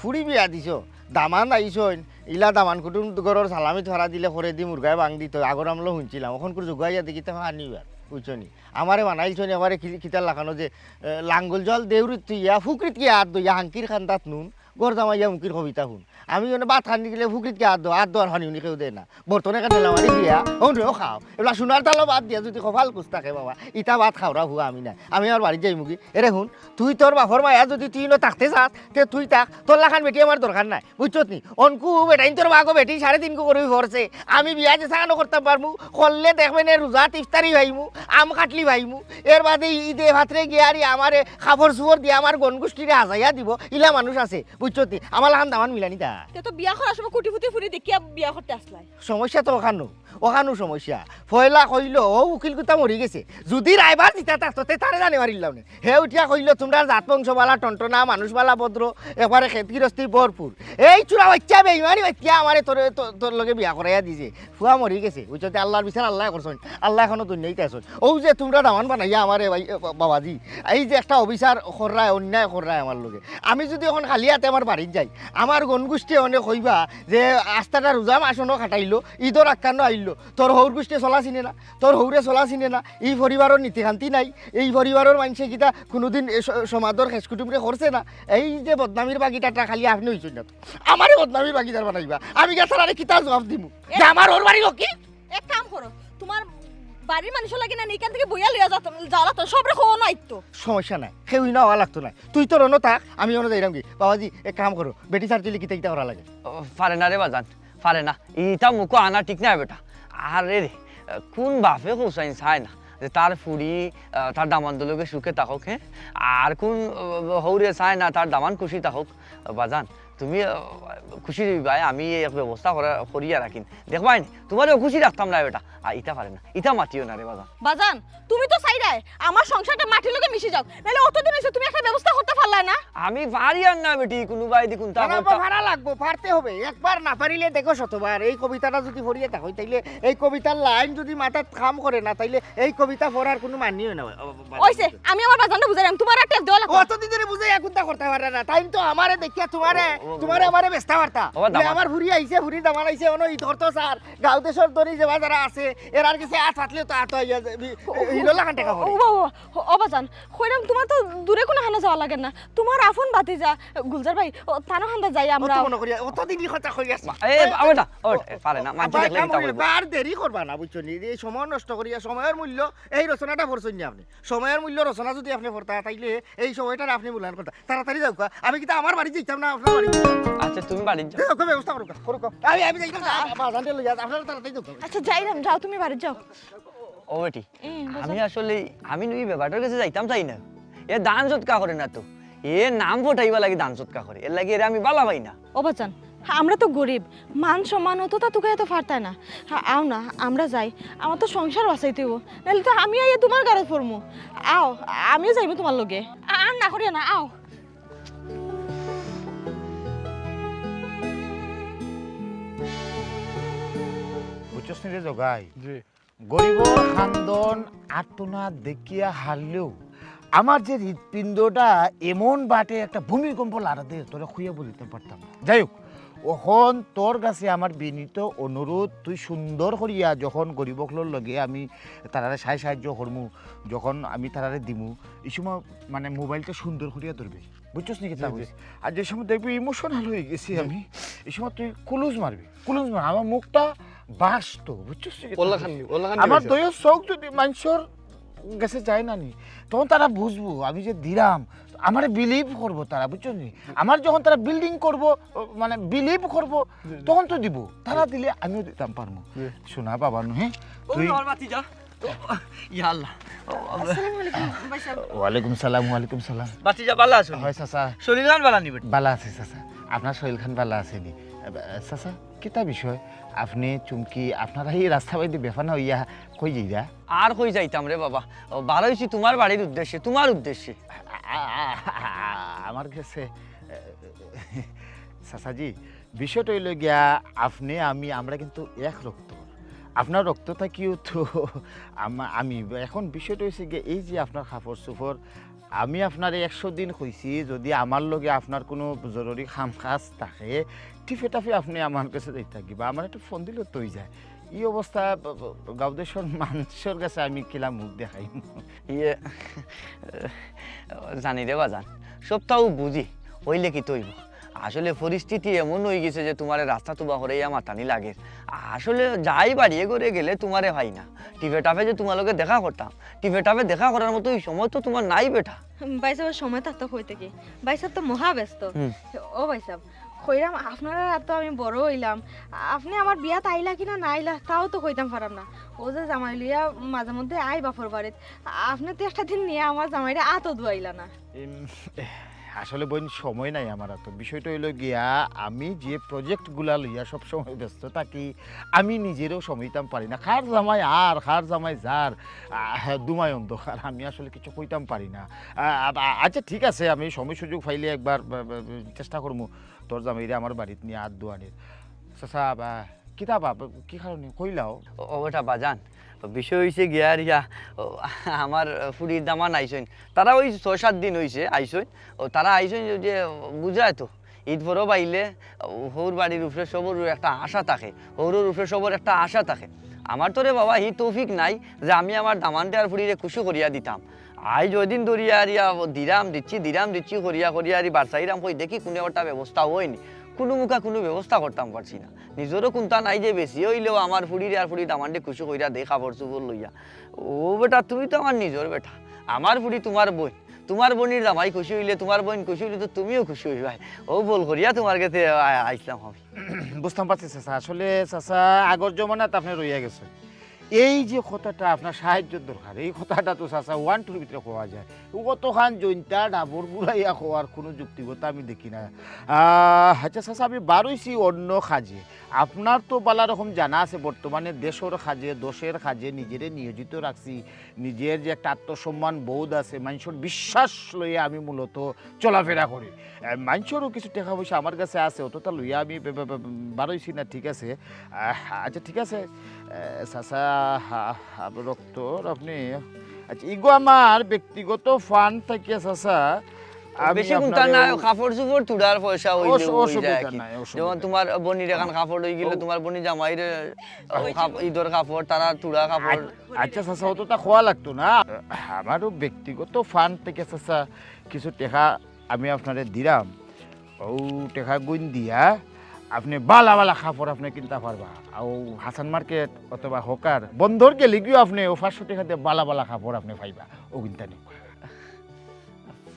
ফুড়ি বিয়া দিছো, দামান আইছইন, ইলা দামান কুটুম ঘরর সালামি ধরা দিলে করে দি মুরগায় বাং দিত, আগর আমলো হুনছিলাম, অখন করে জুগাইয়া দেখি তো হানিবার, বুঝছো নি? আমারে বানাইলছইন এবারে কি-, কিতার লাখানো যে, এ, লাঙ্গল জল দেউরিত তুইয়া, ফুকরিত কি আত দইয়া, হাঙ্কির খান্দাত নুন, ঘর জামাইয়া মুকির কবিতা হুন। আমি মানে ভাত খানি গেলে ফুকরিত কি আত দো, আত দোয়ার পানি উনি কেউ দেয় না। বর্তনে কেন লামারি দিয়া, ও রে, ও খাও। এবার সোনার তালো বাদ দিয়া যদি কপাল কুচ থাকে বাবা, ইটা ভাত খাওরা হুয়া আমি না। আমি আমার বাড়িত যাইমুগি। এরে হুন, তুই তোর বাপর মায়া যদি তুই ইনো থাকতে চাস, তে তুই থাক। তোর লাখান বেটি আমার দরকার নাই। বুঝছত নি? অনকু বেটাইন তোর বাগো বেটি সাড়ে তিনকু করে পড়ছে। আমি বিয়া যে সাগানো করতাম পারমু, করলে দেখবে নে রোজাত ইফতারি পাইমু, আম কাটলি পাইমু। এর বাদে ইদে ফাতরে গিয়া আরি আমারে কাপড় চুপড় দিয়া আমার গনগুষ্টিরে হাজাইয়া দিব। ইলা মানুষ আছে, বুঝছত নি? আমার লাখান দামান মিলানি দা। তে তো বিয়া করার সময় কুটিপুতি ফুরি দেখিয়া বিয়া করতে আসলাই। সমস্যা তো ওখানো, ওখানো সমস্যা। পয়লা কইলো, ও উকিল কুতা মরি গেছে। যদি রায়বার জিতা থাকতো, তে তারে জানে মারিলাম নে। হে উঠিয়া কইলো, "তোমরা জাত বংশ বালা, টনটনা, মানুষ বালা, ভদ্র, একবারে খেত গিরস্তি ভরপুর। এই চুরা বাচ্চা বেইমানি বাচ্চা আমারে তোরে, তো-, তোর লগে বিয়া করাইয়া দিছে। ফুয়া মরি গেছে।" বুঝছো? তে আল্লাহর বিচার আল্লায় করছইন। আল্লায় এখনো দুনিয়াইতে আছইন। ও যে তোমরা দামান বানাইয়া আমারে ভাই, এ, বা-, বাবাজি, এই যে একটা অবিচার কররায়, অন্যায় কররায় আমার লগে। আমি যদি এখন খালি হাতে আমার বাড়িত যাই, আমার গনগুষ্টিয়ে অনে কইবা যে আস্তাটা রোজা মাস অনো কাটাইলো, ইদর আক্কানো আইলো, তোর হউর গুষ্টিয়ে চলা চিনে না, তোর হউরে চলা চিনে না, ই পরিবারর নীতিকান্তি নাই, এই পরিবারর মানষে কিতা কুনুদিন এ স-, সমাজর খেস কুটুমরে করছে না। এই যে বদনামির বাগিদারটা খালি আপনে অইছইন না তো, আমারে বদনামির বাগিদার বানাইবা, আমি গিয়া তারারে কিতা জবাব দিমু? এ- যে আমার হউর বাড়ি লোক কি? এক কাম করো, তুমার বাড়ির মানষর লাগি না নি, ইখান থাকি বইয়া লইয়া যাও, যাও তো, সবরে কও না আইতো। সমস্যা নাই, কেউ না অওয়া লাগতো নায়, তুই তোর অনো থাক, আমি অনো যাইরাম গি। বাবাজি, এক কাম করো, বেটি ছাড়া তুইলে কিতা কিতা করা লাগে? ও, পারে না রে বাজান, পারে না। ইতা মুখো আনা ঠিক নায় বেটা। আরে রে, কুন বাপে কৌছাইন চায় না যে তার ফুড়ি, আহ, তার দামান্দর লগে সুখে থাকউক, হে? আর কুন, আহ, হউরে চায় না তার দামান খুশি থাকউক? বাজান, তুমি, আহ, খুশি অইবায়, আমি এক ব্যবস্থা করা, করিয়া রাখিন। দেখবায় নি, তুমারেও খুশি রাখতাম না বেটা। আর ইতা পারে না, ইতা মাতিও না রে বাজান। বাজান, তুমি তো চাইরায় আমার সংসারটা মাটির লগে মিশি যাউক, নাইলে অতদিন অইছে তুমি একটা ব্যবস্থা করতা পারলায় না। আমি পারিয়ার না বেটি, কুনুবায়দি কুনতা না, না, করতা। পারা লাগবো, পারতে হবে। একবার না পারিলে দেখো শতবার। এই কবিতাটা যুদি পড়িয়া থাকো, তাইলে এই কবিতার লাইন যুদি মাথাত কাম করে না, তাইলে এই কবিতা পড়ার কুনু মানিও না। অইছে, আমি আমার বাজানরে বুঝাইরাম, তুমার আর টেপ দেওয়া লাগবো না। অতদিন ধরি বুঝাইয়া কুনতা করতা পাররা না। তাইন তো আমারে দেখিয়া তুমারে, ও, ও, ও, তুমারে ও। আমারে বেচতা পারতা। ও, বলে, দামান। আমার ফুড়ি আইছে, ফুড়ির দামান আইছে, অনো ইদ করতো স্যার, গাঁও দেশর ধরি যেবা যারা আছে, এরার গেছে আত পাতলেও তো আত অইয়া যাইবি। ও, ও, হিলোলা খান টেকা ও, পড়ে। ও, ও, ও, ও বাজান, কইরাম তুমার তো দূরে কুনুখানো যাওয়া লাগে না। তুমার আপন ভাতিজা, গুলজার ভাই, ও, তানো খান্দা যাই আমরা। অত মনে করিয়া, অতদিনই কথা কইয়া। মা-, এ, এ, বাবা না, ও, এ, পারে না, মানষে ভাই, দেখলে কাম কিতা অইলো, কইবো? বার দেরি করবা না, বুঝছো নি? এই সময় নষ্ট করিয়া, সময়র মূল্য, এই রচনাটা পড়ছইন নি আপনে? সময়র মূল্য রচনা যুদি আপনে পড়তা, তাইলে এই সময়টারে আপনে মূল্যায়ন করতা। তাড়াতাড়ি যাউক্কা, আমি কিতা আমার বাড়িত যাইতাম না, আপনার বাড়িত যাইতাম? আচ্ছা, তুমি বাড়িত যাও। যাউক্কা, ব্যবস্থা করুক্কা, করুক্কা। আমি, আমি যাইতাম না, বাজানরে লইয়া, আপনারা তাড়াতাড়ি যাউক্কা। আচ্ছা, যাইরাম, যাও, তুমি বাড়িত যাও। ও বেটি, এ, বাজান। আমি আসলে, আমি নু ই বেবাটার গেছে যাইতাম চাই না। এ দান সৎকা করে না তো। এ নাম ফটাইবার লাগি দান সৎকা করে। এরলাগি এরে আমি বালা পাই না। ও বাজান, আমরা তো গরিব, মান সম্মান অততা তুকাইয়া তো পারতায় না। আও না, আমরা যাই, আমার তো সংসার বাঁচাইতে অইবো, নাইলে তো আমি আইয়া তুমার গারত পড়মু। আও, আমিও যাইমু তুমার লগে। আর না করিও না, আও। বুঝছস নি রে জগাই? জি। গরিবর কান্দন আর্তনাদ দেখিয়া হারলেও আমার যে হৃৎপিণ্ডটা এমন বাটে একটা ভূমিকম্প লাড়া দে, তোরে কইয়া বুঝাইতাম পারতাম না। যাই হোক, অখন তোর গেছে আমার বিনীত অনুরোধ, তুই সুন্দর করিয়া যখন গরিব অকলর লগে আমি তারারে সাহায্য সাহায্য করমু, যখন আমি তারারে দিমু, ই সময় মানে মোবাইলটা সুন্দর করিয়া ধরবে, বুঝছস নি কিতা জি, জি। কইছি? আর যে সময় দেখবি emotional অইগেছি জি। আমি, ই সময় তুই কুলুজ মারবি, কুলুজ মার, আমার মুখটা বাস্ত, বুঝছস নি কিতা কইছি? ওলাখান নি, ওলাখান নি আমার হইছে। দইও চউখ যুদি মানষর গেছে যায় না নি, তখন তারা বুঝবো আমি যে দিরাম, আমারে believe করবো তারা, বুঝছস নি? আমার যখন তারা building করবো, মানে believe করবো, জি, জি। তখন তো দিবো। তারা দিলে আমিও দিতাম পারমু। জি। শোনা বাবা নু, হে? ও তুই আমার ভাতিজা। ও, ইয়া আল্লাহ। ও, ও। আসসালামু আলাইকুম, ভাইসাব। ওয়ালাইকুম সালাম, ওয়ালাইকুম সালাম। ভাতিজা, বালা আছো নি? হয়, চাচা। শরীর খান বালা নি বেটা? বালা আছে, চাচা। আপনার শরীর খান বালা আছে নি? এ, বা, চাচা, কিতা বিষয়? আপনে, চুমকি, আপনারা ই রাস্তা বাইদি বেফানা অইয়া কই যাইরা? আর কই যাইতাম রে বাবা? ও, বার অইছি তুমার বাড়ির উদ্দেশ্যে, তুমার উদ্দেশ্যে। আ, আ, আ, আ, আমার গেছে, এ, চাচাজি, বিষয়টা অইলো গিয়া, আপনে আমি, আমরা কিন্তু এক রক্ত। আপনার রক্ত থাকিও তো আমা-, আমি। এখন বিষয়টা অইছে গিয়া, এই যে আপনার কাপড় চোপড়, আমি আপনারে একশো দিন কইছি, যুদি আমার লগে আপনার কুনু জরুরি কাম কাজ থাকে, টিপে টাপে আপনে আমার গেছে যাইতা কিবা, আমার একটা ফোন দিলে তো অই যায়। ই অবস্থা ব-, ব-, গাঁও দেশর মানষর গেছে আমি কিলা মুখ দেখাইমু? ইয়ে, জানি রে বাজান, সবতাউ বুঝি, অইলে কিতা অইবো? আসলে পরিস্থিতি এমন অইগেছে যে তুমারে রাস্তাত উবা করাইয়া মাতানি লাগের। আসলে যাই বাড়িয়ে ঘরে গেলে তুমারে পাই না। টিপে টাপে যে তুমার লগে দেখা করতাম, টিপে টাপে দেখা করার মতো ই সময় তো তুমার নাই বেটা। ভাইসাব, সময় থাকতে কই থাকি? ভাইসাব তো মহা ব্যস্ত। হুম। ও ভাইসাব, কইরাম আপনারার আতো আমি বড় অইলাম, আপনে আমার বিয়াত আইলা কিনা না আইলা তাও তো কইতাম পারাম না। অউ যে জামাই লইয়া মাঝে মধ্যে আই বাপর বাড়িত, আপনে তো একটা দিন নিয়া আমার জামাইরে আতো ধুয়াইলা না। ইম, আসলে বইন, সময় নাই আমার আতো। বিষয়টা অইলো গিয়া, আমি যে project গুলা লইয়া সব সময় ব্যস্ত থাকি, আমি নিজেরেও সময় দিতাম পারি না। কার জামাই আর কার জামাই যার, আহ, দুমাই অন্ধকার, আমি আসলে কিছু কইতাম পারি না। আ-, আ-, আচ্ছা, ঠিক আছে, আমি সময় সুযোগ পাইলে একবার, বা, বা, বা, চেষ্টা করমু তোর জামাইরে আমার বাড়িত নিয়া আত ধুয়ানির। চাচা, বা, কিতা বা, বা, কি কারণে? কইলাও। ও, ও বেটা বাজান, বিষয় অইছে গিয়া আর ইয়া, ও, আমার ফুড়ির দামান আইছইন। তারা ওই ছয় সাত দিন অইছে আইছইন। ও, তারা আইছইন যে, যে বুঝায় তো, ইদ পরব আইলে হউর বাড়ির উপরে সবর একটা আশা থাকে, হউরর উপরে সবর একটা আশা থাকে। আমার তো রে বাবা হি তৌফিক নাই যে আমি আমার দামান্দরে আর ফুড়িরে খুশি করিয়া দিতাম। আইজ অউ দিন ধরিয়া আর ইয়া দিরাম দিচ্ছি, দিরাম দিচ্ছি করিয়া করিয়া আর বারসাইরাম কই দেখি কুনু একটা ব্যবস্থা অয়নি, কুনু মুখা কুনু ব্যবস্থা করতাম পারছি না। নিজরও কুন্তা নাই যে বেশি অইলেও আমার ফুড়িরে আর ফুড়ির দামান্দরে খুশি করিয়া দেই কাপড় চুপড় লইয়া। ও বেটা, তুমি তো আমার নিজর বেটা, আমার ফুড়ি তুমার বইন, তুমার বইনর জামাই খুশি অইলে, তুমার বইন খুশি অইলে তো তুমিও খুশি অইবায়। অউ বল করিয়া তুমার গেছে আ-, আইছলাম আমি। বুঝতাম পারছি চাচা, আসলে চাচা আগর জমানাত আপনে রইয়া গেছইন। এই যে কথাটা আপনার সাহায্যর দরকার, এই কথাটা তো চাচা one two-র ভিতরে কওয়া যায়। অতখান জইন্তা ডাবর বুড়াইয়া কওয়ার কুনু যুক্তিগত আমি দেখি না। আহ, আচ্ছা চাচা, আমি বারইছি অন্য কাজে। আপনার তো বালা রকম জানা আছে বর্তমানে দেশর কাজে, দশের কাজে নিজেরে নিয়োজিত রাখছি। নিজের যে একটা আত্মসম্মান বোধ আছে, মানষর বিশ্বাস লইয়া আমি মূলত চলাফেরা করি। আহ, মানষরও কিছু টেকা পয়সা আমার গেছে আছে, অতটা লইয়া আমি বে-, বে-, বে-, বারইছি না, ঠিক আছে। আহ, আচ্ছা, ঠিক আছে। আহ, চাচা, হা-, হা-, রক্ত, আপনে, আচ্ছা, ইগু আমার ব্যক্তিগত ফান্ড থাকিয়া চাচা, আমি বেশি কুন্তা আপনারে না, অউ কাপড় চুপড় তুড়ার পয়সা অইলে অস-, অই যায় অসুবিধা আর কি। নাই, অসুবিধা যেমন নাই। তুমার বইনর এখান কাপড় অই গেল, অউ তুমার বইনর জামাইরে, অউ কাপ-, ইদর কাপড়, তারার তুড়া কাপড়। আ-, আচ্ছা চাচা, অতটা কওয়া লাগতো না। আমারও ব্যক্তিগত ফান্ড থাকিয়া চাচা কিছু টেকা আমি আপনারে দিরাম, অউ টেকাগুইন দিয়া আপনে বালা বালা কাপড় আপনে কিনতা পারবা। অউ হাসান মার্কেট অথবা হকার বন্দর গেলেগিও আপনে অউ পাঁচশো টেকা দিয়া বালা বালা কাপড় আপনে পাইবা, অউ কিনতা নিবা।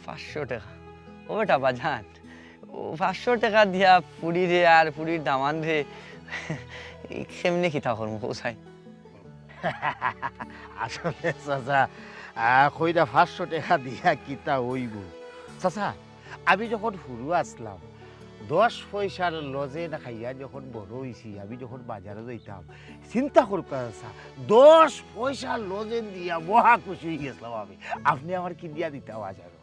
পাঁচশো টেকা? ও বেটা বাজান, অউ পাঁচশো টেকা দিয়া ফুড়িরে আর ফুড়ির দামান্দরে কেমনে কিতা করমু কও চাই? আসলে চাচা, আহ, কইরা পাঁচশো টেকা দিয়া কিতা অইবো? চাচা, আমি যখন হুরু আছলাম, দশ পয়সার লজেন খাইয়া যখন বড় অইছি, আমি যখন বাজারো যাইতাম, চিন্তা করউক্কা চাচা, দশ পয়সার লজেন দিয়া মহা খুশি অই গেছলাম আমি। আপনে আমার কিনিয়া দিতা বাজারো।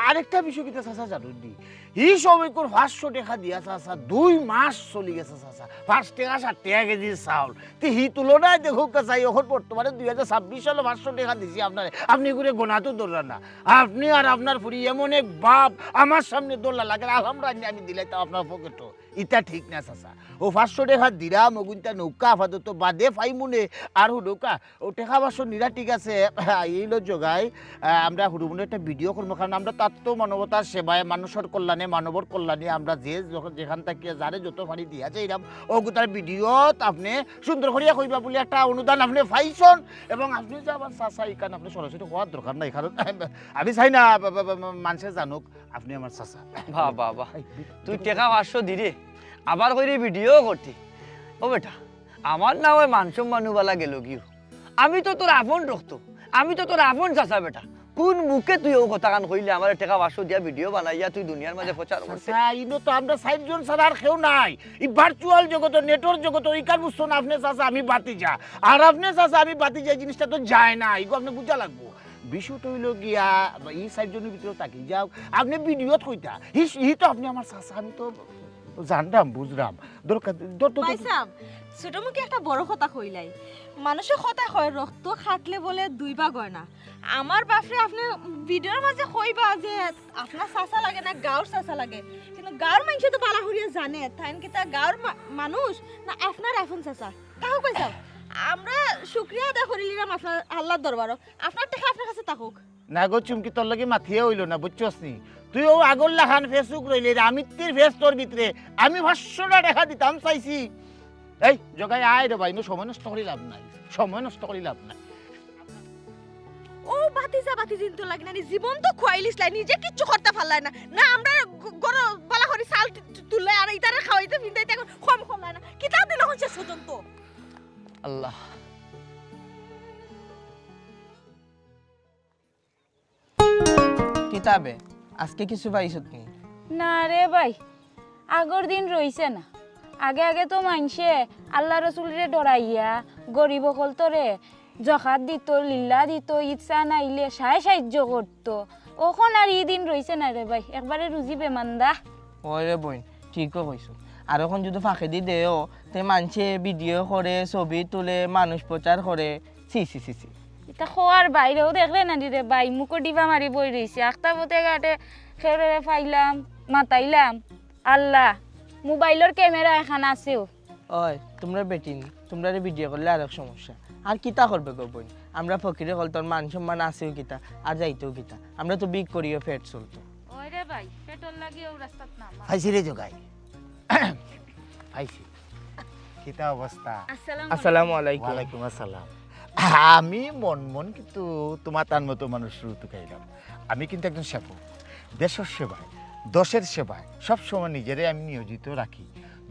আরেকটা বিষয় কিতা চাচা জানইন নি? হি সময়কুর পাঁচশো টেকা দিয়া চাচা দুই মাস চলি গেছে চাচা। পাঁচ টেকা সাত টেকা কেজি চাউল। তে হি তুলনায় দেখউক্কা চাই, অখন বর্তমানে দুই হাজার ছাব্বিশ সালো পাঁচশো টেকা দিছি আপনারে। আপনে ইগুরে গনাত ধররা না। আপনে আর আপনার ফুড়ি এমন এক বাপ আমার সামনে ধরলা লাগের, আলহামরা আনি আমি দিলাইতাম আপনার পকেটো। ইতা ঠিক না চাচা। অউ পাঁচশো টেকা দিরাম, অগুইনতা নউক্কা আপাতত বাদে পাইমুনে। আর হুনউক্কা, অউ টেকা পাঁচশো নিরা ঠিক আছে, আইলো জগাই। আহ, আমরা হুরুমুরু একটা ভিডিও করমু, কারণ আমরা তাত্ত মানবতার সেবায়, মানুষর কল্যাণে, মানবর কল্যাণে আমরা যে যখন যেখান থাকিয়া যারে যত পারি দিয়া যাইরাম, অগুতার ভিডিওত আপনে সুন্দর করিয়া কইবা বুলি একটা অনুদান আপনে পাইছইন, এবং আপনে যে আমার চাচা ইখান আপনে সরাসরি কওয়ার দরকার নাই, কারণ আমি চাই না বা-, বা-, বা-, মানষে জানুক আপনে আমার চাচা। বাহ, বাহ, বাহ। এই বি-, তুই টেকা পাঁচশো দিরে, আবার কইরে ভিডিও করতে। ও বেটা, আমার না অয় মান সম্মান বালা গেল গিও। আমি তো তোর আপন রক্ত, আমি তো তোর আপন চাচা বেটা। কুন মুখে তুই অউ কথাখান কইলে আমারে টেকা পাঁচশো দিয়া ভিডিও বানাইয়া তুই দুনিয়ার মাঝে প্রচার করতে? চাচা, ইনো তো আমরা চাইরজন ছাড়া আর কেউ নাই। ই ভার্চুয়াল জগতো, নেটর জগতো, ইখান বুঝছইন আপনে চাচা, আমি ভাতিজা। আর আপনে চাচা, আমি ভাতিজা, ই জিনিসটা তো যায় না। ইগু আপনে বুঝা লাগবো। বিষয়টা অইলো গিয়া, ই চাইরজনর ভিতরে থাকি যাউক, আপনে ভিডিওত কইতা। হি, হি তো আপনে আমার চাচা, আমি তো জানরাম, বুঝরাম। দরকার, দর, দর, দর। ভাইসাব, ছোট মুখে একটা বড় কথা কইলাই। মানষে কথা কয়, রক্ত কাটলে বলে দুই ভাগ অয় না। আমার বাফরে আপনে ভিডিওর মাঝে কইবা যে আপনার চাচা লাগে না, গাউর চাচা লাগে। কিন্তু গাউর মানষে তো বালা করিয়া জানে, তাইন কিতা গাউর মা-, মানুষ না আপনার আপন চাচা? তাহক ভাইসাব, আমরা শুকরিয়া আদায় করিলিরাম আপনার আল্লার দরবারো। আপনার টেকা আপনার কাছে থাকুক। না গো চুমকি, তোর লগে মাতিয়া অইলো না, বুঝছস নি? তুই অউ আগর লাখান Facebook রইলে রে, আমিত্তির Facebook তোর ভিতরে। আমি পাঁচশোটা টেকা দিতাম চাইছি। এই, জগাই আয় রে ভাই, ইনো সময় নষ্ট করি লাভ নাই, সময় নষ্ট করি লাভ নাই। ও ভাতিজা, ভাতিজিন তো লাগে না, জীবন তো খুয়াইলিস লাই, নিজে কিচ্ছু করতে পারলাই না। না, আমরা গ-, গরো বালা করি চাল তু-, তু-, তুললাই, আর ইতারে খাওয়াইতে ফিন্দাইতে এখন কম কম লাগে না। কিতা দিল হচ্ছে সুজন তো? আল্লাহ। কিতা বে, আজকে কিছু পাইছত নি? না রে ভাই, আগর দিন রইছে না। আগে আগে তো মানষে আল্লা রসুলরে ডরাইয়া গরিব অকলতরে জকাত দিত, লিল্লা দিত, ইচ্ছা নাইলে সায় সাহায্য করত। অখন আর ই দিন রইছে না রে ভাই, একবারে রুজি বেমান্দা। অয় রে বইন, ঠিকউ কইছো। আর অখন যুদি ফাঁকেদি দেও, তে মানষে ভিডিও করে, ছবি তুলে, মানুষ প্রচার করে। ছি, ছি, ছি, ছি। ইতা কওয়ার বাইরেও দেখরে না নি রে ভাই, মুখো ডিবা মারি বই রইছে। আখতা পথে ঘাটে কেউরে পাইলাম, মাতাইলাম। আল্লাহ, মোবাইলর ক্যামেরা এখান আছেও। ওই, তুমরা বেটিন, তুমরারে ভিডিও করলে আরক সমস্যা। আর কিতা করবে গো বইন? আমরা ফকির অকলতর মান সম্মান আছেও কিতা, আর যাইতেও কিতা। আমরা তো ভিক করিও পেট চলতো। ওই রে ভাই, পেটর লাগি ও রাস্তাত নাম। পাইছি রে জোগাই। পাইছি। কিতা অবস্থা? আসসালামু আসসালামু আলাইকুম। ওয়ালাইকুম আসসালাম। আমি মন মন কিন্তু তুমার তার মতো মানুষ রুতু খাইলাম। আমি কিন্তু একজন সেবক, দেশের সেবায়, দেশের সেবায় সবসময় নিজেরে আমি নিয়োজিত রাখি।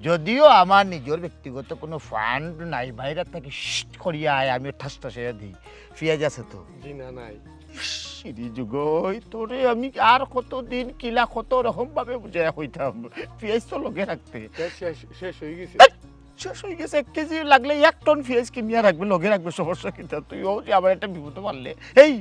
যদিও আমার নিজের ব্যক্তিগত কোনো ফান্ড নাই, বাইরে থাকি শিট করিয়া আয়, আমি ঠাস ঠাস দিই। পিয়াজ আছে তো? জি না, নাই। ইস, ইদি যুগই, তোরে আমি আর কতদিন কিলা কত রকম ভাবে বুঝাইয়া কইতাম, পিয়াজ তো লগে রাখতে। শেষ, শেষ, শেষ হয়ে গেছে। এই, শেষ হয়ে গেছে, এক কেজি লাগলে এক টন পিয়াজ কিনিয়া রাখবে, লগে রাখবে, সমস্যা কিতা? তুই ও যে আমার একটা বিপদ মারলে। এই,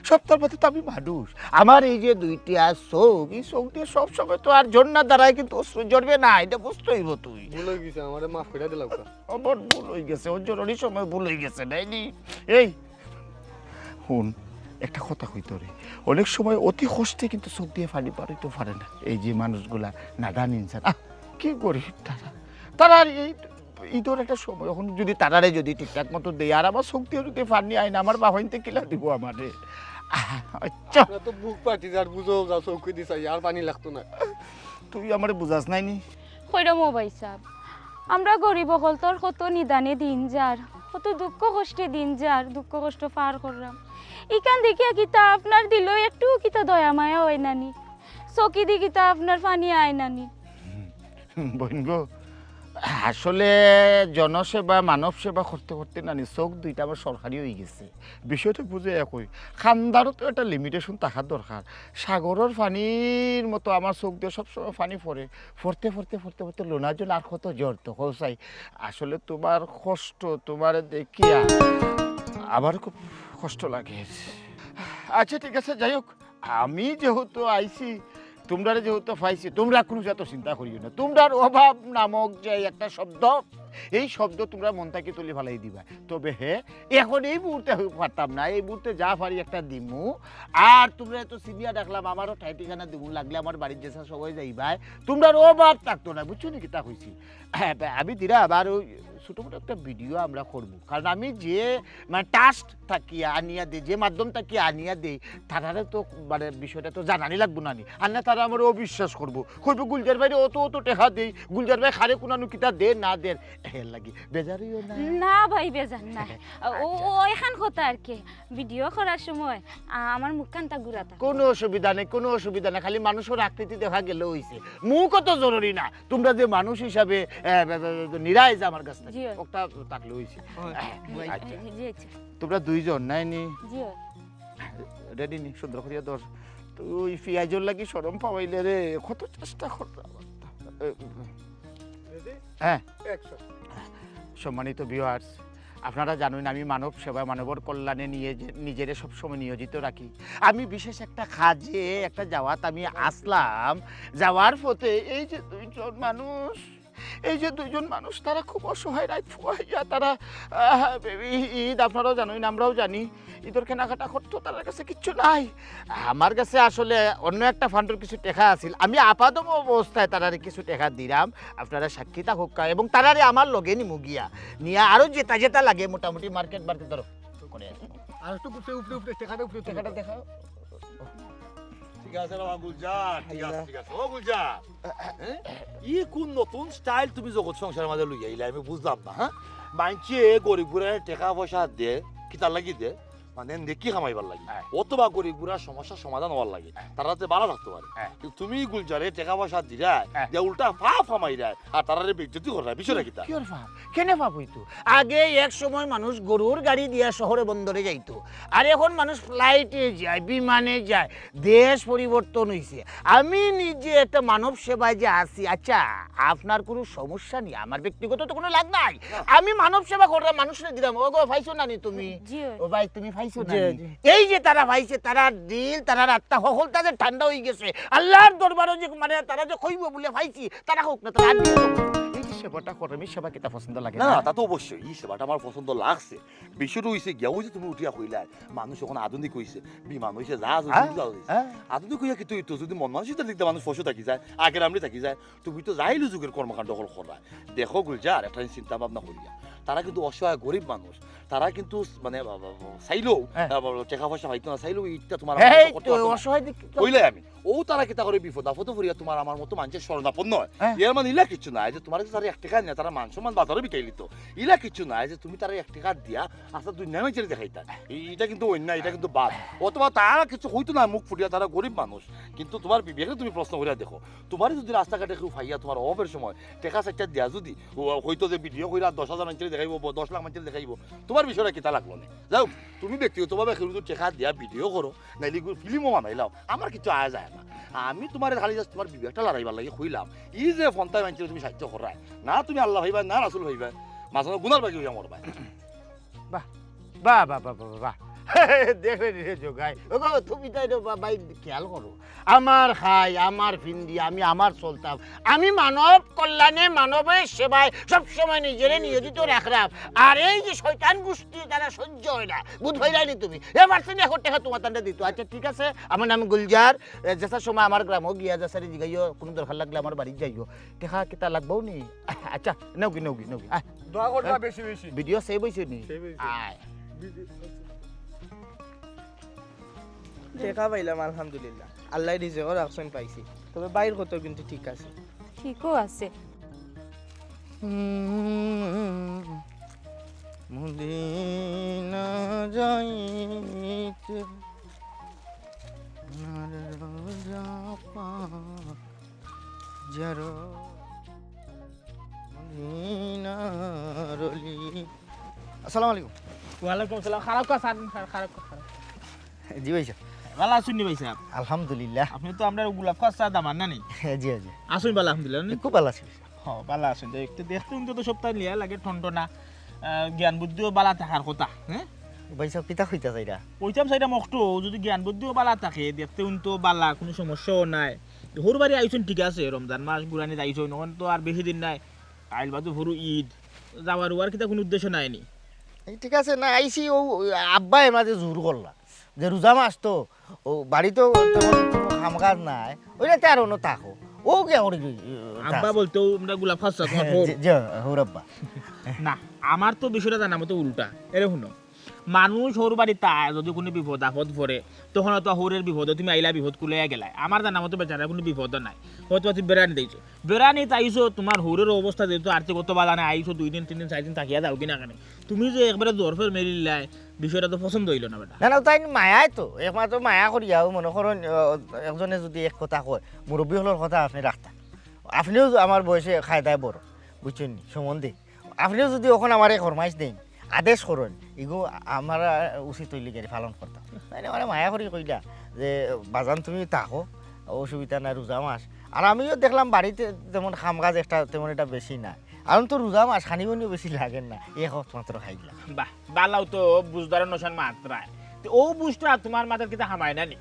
সপ্তাহ মধ্যে তো আমি মানুষ, আমার এই যে দুইটা চোখ, এই চোখ দিয়ে সবসময় তো আর ঝর্ণা ধারায় কিন্তু অশ্রু ঝরবে না, এটা বুঝতে হইব তুই। ভুল হয়ে গেছে, আমারে মাফ করে দিলাম। আমার ভুল হয়ে গেছে, ওর জরুরি সময় ভুল হয়ে গেছে, নাইনি? এই, হুন, একটা কথা কইতো রে, অনেক সময় অতি কষ্টে কিন্তু চোখ দিয়ে পানি বার হইতে পারে না। এই যে মানুষগুলা নাদান ইনসান, আহ, কি গরিব তারা, তারা আর এই ইদর একটা সময়, এখন যদি তারারে যদি ঠিকঠাক মতো দেই, আর আমার চোখ দিয়ে যদি পানি আয় না, আমার বাবাইনতে কিলা দিব আমারে? আহ, আচ্ছা। আপনার তো বুক পাটি যার, বুঝো যা, চোখ দিয়ে চাই, আর পানি লাগতো না। তুই আমারে বুঝাস নাইনি? কইরম ও ভাই সাহেব, আমরা গরিব অকলতর কত নিদানে দিন যার, কত দুঃখ কষ্টে দিন যার, দুঃখ কষ্ট পার করলাম। ইখান দেখিয়া কিতা আপনার দিলো একটু কিতা দয়া মায়া হয় নানি? চকি দি কিতা আপনার পানি আয় নানি? বইন গো, আসলে জনসেবা, মানব সেবা করতে করতে নানি চোখ দুইটা আমার সরকারি হয়ে গেছে। বিষয়টা বুঝে একই, খান্দারও তো একটা লিমিটেশন থাকার দরকার। সাগরের পানির মতো আমার চোখ দিয়ে সবসময় পানি পড়ে, পড়তে পড়তে পড়তে পড়তে লোনা জল আর কত ঝরতো, কও চাই। আসলে তোমার কষ্ট, তোমার দেখিয়া আমার খুব কষ্ট লাগে। আচ্ছা, ঠিক আছে, যাই হোক, আমি যেহেতু আইছি, তোমরারে যেহেতু পাইছি, তোমরা কোনো যত চিন্তা করিও না। তোমরার অভাব নামক যে একটা শব্দ, এই শব্দ তোমরা মন থাকি তুলি ফালাই দিবা। তবে হে, এখন এই মুহূর্তে আমি পারতাম না, এই মুহূর্তে যা পারি একটা দিমু। আর তোমরা তো সিনিয়া ডাকলাম, আমারও ঠাই ঠিকানা দিমু, লাগলে আমার বাড়ির যেসা সবাই যাইবায়, তোমরার অভাব থাকতো না, বুঝছো নি কিতা কইছি? হ্যাঁ, আমি দিরা আবার ওই ছোটো মোটো একটা ভিডিও আমরা করবো, কারণ আমি যে মানে ট্রাস্ট থাকি আনিয়া দেই, যে মাধ্যম থাকি আনিয়া দেই, তারারে তো মানে বিষয়টা তো জানানি লাগবো না নি, আর না তারা আমার অবিশ্বাস করবো, কইবো গুলজার ভাইরে অত অত টেকা দেই, গুলজার ভাই খারে কোনানো কিতা দে না দের, এর লাগি বেজার হইও না। না ভাই, বেজার না। ও, আচ্ছা। ও, এখান কথা আর কি, ভিডিও করার সময় আ-, আমার মুখখানটা ঘুরাতা। কোনো অসুবিধা নেই, কোনো অসুবিধা নেই, খালি মানুষের আকৃতি দেখা গেলে হইছে, মুখ অত জরুরি না। তোমরা যে মানুষ হিসাবে, এ, বে, বে, বে, নিরাইজ আমার কাছ থেকে, জি। ওটা থাকলে হইছে। ওই, আচ্ছা। জি, জি, আচ্ছা। তোমরা দুইজন, নাই নি? জি। রেডি নি? সুন্দর করিয়া ধর। তুই পিয়াজর লাগি শরম পাওয়াইলে রে, কত চেষ্টা করলাম। এ, হ্যাঁ। Action। সম্মানিত ভিউয়ার্স, আপনারা জানেন আমি মানব সেবা, মানবর কল্যাণে নিয়ে যে, নিজেরে সবসময় নিয়োজিত রাখি। আমি বিশেষ একটা কাজে, একটা যাওয়াত আমি আসলাম, যাওয়ার পথে এই যে দুইজন মানুষ, এই যে দুইজন মানুষ, তারা খুব অসহায়, রাইত ফুয়াইয়া তারা, আহ, ই-, ঈদ আপনারাও জানেন, আমরাও জানি, ঈদর কেনাকাটা করতো, তারার কাছে কিচ্ছু নাই। আমার কাছে আসলে অন্য একটা ফান্ডর কিছু টেকা আছিল, আমি আপাতম অবস্থায় তারারে কিছু টেকা দিলাম, আপনারা সাক্ষী থাকউক্কা, এবং তারারে আমার লগে নিমু গিয়া, নিয়া আরো যেটা যেটা লাগে মোটামুটি মার্কেট মার্কেট ধরো করে আর একটু উপরে, উপরে, উপরে, টেকাটা উপরে তুলো। টেকাটা দেখাও। ঠিক আছে রে বাবা গুলজার, ঠিক আছে, আল্লাহ। ঠিক আছে। ও গুলজার, হ্যাঁ? ই কোন নতুন স্টাইল তুমি জগৎ সংসারের মাঝে লইয়া আইলা, আমি বুঝলাম না, হ্যাঁ? মাইনষে গরিব গুরারে টেকা পয়সা দে, কিতার লাগি দে? মানে নেকি কামাইবার লাগি। হ্যাঁ। অথবা গরিব গুরার সমস্যা সমাধান হওয়ার লাগি। হ্যাঁ। তারা যাতে ভালা থাকতে পারে। হ্যাঁ। কিন্তু তুমি গুলজারে টেকা পয়সা দিরায়, হ্যাঁ। দিয়া উল্টা পাপ কামাইরায়, আর তারারে বেইজ্জতি কররায়, বিষয়টা কিতা? কিওর পাপ? কেনে পাপ হইতো? আগে এক সময় মানুষ গরুর গাড়ি দিয়া শহরে বন্দরে যাইতো, আর এখন মানুষ ফ্লাইটে যায়, বিমানে যায়। দেশ পরিবর্তন হইছে। আমি নিজে একটা মানব সেবায় যে আছি, আচ্ছা, আপনার কোনো সমস্যা নেই, আমার ব্যক্তিগত তো কোনো লাগ নাই। না। আমি মানব সেবা করলাম, মানুষরে দিলাম। ও গো, পাইছো না নি তুমি? জি। ও ভাই, তুমি পাইছো না জি, নি? জি। এই যে তারা পাইছে, তারার দিল, তারার আত্মা, হকলতা যে ঠান্ডা হয়ে গেছে। আল্লাহর দরবারও যে, মানে, তারা যে কইবো বলে পাইছি, তারা হোক না, তারা আর দিল। এই যে সেবাটা করো, আমি সেবা কিতা পছন্দ লাগে না না? না, তা তো অবশ্যই, ই সেবাটা আমার পছন্দ লাগছে। বিষয়টা অইছে গিয়া, ওই যে তুমি উঠিয়া কইলায়, মানুষ অখন আধুনিক অইছে, বিমান অইছে, জাহাজ অইছে, হ্যাঁ? উড়োজাহাজ অইছে। হ্যাঁ। আধুনিক অইয়া কিন্তু অইতো, যদি মন মানসিকতার দিক দিয়া মানুষ পশু থাকি যায়, আগের আমলি থাকি যায়, তুমি তো জাহিলি যুগের কর্মকাণ্ড অকল কররায়। দেখো গুলজার, একটা জিনিস চিন্তা ভাবনা করিয়া, তারা কিন্তু অসহায় গরিব মানুষ, তারা কিন্তু মানে, আহ, আহ, চাইলেও, হ্যাঁ। আহ, টেকা পয়সা পাইতো না, চাইলেও ইটা তোমার এই আমার মতো তো করতে পারতো না। অসহায় দিক তো- কইলাই আমি, ও তারা কিতা করে বিপদ আপদে পড়িয়া তোমার আমার মতো মানুষের শরণাপন্ন হয়। হ্যাঁ। এর মানে ইলা কিচ্ছু নাই যে তোমার কাছে তারা এক টেকা নিয়া তারা মান সম্মান বাজারো বিকাইলিতো। ইলা কিচ্ছু নাই যে তুমি তারা এক টেকা দিয়া আচ্ছা দুনিয়ার মানষরে দেখাইতা। এই, ইটা কিন্তু অন্যায়, ইটা কিন্তু বাদ। অথবা তারা কিছু কইতো না মুখ ফুটিয়া, তারা গরিব মানুষ। কিন্তু তোমার বিবেকে তুমি প্রশ্ন করিয়া দেখো, তোমারে যদি রাস্তাঘাটে কেউ পাইয়া তোমার অভাবের সময় টেকা চাইরটা দিয়া যদি ও কইতো যে ভিডিও কইরা দশ হাজার মানষরে দেখাইবো, ব-, দশ লাখ মানষরে দেখাইবো, তোমার বিষয়টা কিতা লাগলো না? যাও, তুমি ব্যক্তিগতভাবে কেউ যদি টেকা দিয়া ভিডিও করো, নাইলে ইগু ফিল্মও বানাইলাও, আমার কিছু আয় যায় না। আমি তোমারে খালি just তোমার বিবেকটা লড়াইবার লাগি কইলাম, ই যে ফন্তায় মানষরে তুমি সাহায্য কররায়, না তুমি আল্লাহ পাইবায়, না রাসুল পাইবায়, মাঝে গুনার বাগি অইয়া মরবায়। বাহ, বাহ, বাহ, বাহ, বাহ, বাহ। দেখলে রে জোগাই। ওগো, তুমি তাই রে বা-, ভাই, খেয়াল করো। আমার খাই, আমার ফিন্দি, আমি আমার চলতাম। আমি মানব কল্যাণে, মানবের সেবায় সবসময় নিজেরে নিয়োজিত রাখরাম। আর এই যে শয়তান গোষ্ঠী, তারা সহ্য হয় না। বুঝ পাইলায় নি তুমি? এ পারছে না, এখন টেকা তোমার তান্ডা দিত। আচ্ছা, ঠিক আছে, আমার নাম গুলজার। এ, যেসার সময় আমার গ্রামও গিয়া যেসারে জিগাইও, কোনো দরকার লাগলে আমার বাড়িত যাইও। টেকা কিতা লাগবো নি? আচ্ছা, নেওগি, নেওগি, নেওগি। আয়। দোয়া করবা হ্যাঁ? বেশি বেশি। ভিডিও সেভ হইছে নি? Save হইছে। আয়। টেকা পাইলাম আলহামদুলিল্লাহ, আল্লাহ রিজিকও রাখছইন পাইছি, তবে বাইর কত কিন্তু ঠিক আছে। ঠিকও আছে। মদিনা যাইতে আমার রোজা পাক জরো মদিনার অলি। আসসালামু আলাইকুম। ওয়ালাইকুম আসসালাম। খারাপ কথা, খারাপ কথা। জি ভাই সাহেব। ভালা আছইন নি ভাই সাহেব? আলহামদুলিল্লাহ। আপনে তো আমরার গোলাপ খাসা দামান না নি? জি, জি। আছইন ভালা আলহামদুলিল্লাহ নি? খুব ভালা আছি ভাই সাহেব। হ, ভালা আছইন। তো একটু দেখতে উনতে তো সবতা লিয়া লাগে, ঠনঠনা। আহ, জ্ঞান বুদ্ধিও ভালা থাকার কথা, হ্যাঁ? ভাই সাহেব, কিতা কইতা চাইরা? কইতাম চাইরাম অকটু, যদি জ্ঞান বুদ্ধিও ভালা থাকে, দেখতে উনতে ভালা, কুনু সমস্যাও নাই। হউর বাড়ি আইছইন ঠিক আছে, রমজান মাস ঘুরানিত আইছইন, অখন তো আর বেশি দিন নাই। কাইল বাদে হুরু ঈদ, যাওয়ার ওয়ার কিতা কুনু উদ্দেশ্য নাই নি? এই ঠিক আছে, না আইছি, ও আব্বায় মাঝে জোর করলা যে রোজা মাস তো, ও বাড়িত তেমন কুনু কাম কাজ নাই, ওইটাতে আর অন্য থাকো, ও কে করি? আব্বা বলতে ও আমরা গোলাপ খাসা, তোমার হউর। জি, জি, হউর আব্বা। না, আমার তো বিষয়টা জানা মতো উল্টা। এরে হুনো, মানুষ হউর বাড়িত আয়, যদি কুনু বিপদ আপদ পড়ে, তখন তো হউরের বিপদে তুমি আইলা, বিপদ কুলাইয়া গেলায়। আমার জানা মতো বেচারার কুনু বিপদ নাই, হয়তো তুমি বেড়ানিত আইছো, বেড়ানিত আইছো, তোমার হউরের অবস্থা যেহেতু আর্থিক অত ভালা নাই, আইছো দুই দিন, তিন দিন, চাইর দিন থাকিয়া যাওগি না কেনে। তুমি যে একবারে দরফের মেলিলায়, বিষয়টা তো পছন্দ অইলো না বেটা। না, না, তাইন মায়ায় তো, একমাত্র মায়া করিয়াও মনে করইন, আহ, একজনে যদি এক কথা কয়, মুরব্বি অকলর কথা আপনে রাখতা। আপনেও আমার বয়সে কায়দায় বড়, বুঝছইন নি, সম্বন্ধে। আপনেও যদি অখন আমারে ফরমাইশ দেইন, আদেশ করইন, ইগু আমার উচিত অইলে গেলে পালন করতাম। তাইন আমারে মায়া করি কইলা যে, "বাজান তুমি থাকো, অসুবিধা নাই, রোজা মাস।" আর আমিও দেখলাম বাড়িত তেমন কাম কাজ একটা, তেমন একটা বেশি নাই। আর তো রোজা মাস, খানি পানিও বেশি লাগে না, এক অক্ত মাত্র খাইলাম। বাহ, ভালাও তো বুঝদারর নশান মাতরায়। তে অউ বুঝটা তোমার মাথাত কিতা হামায় না নি?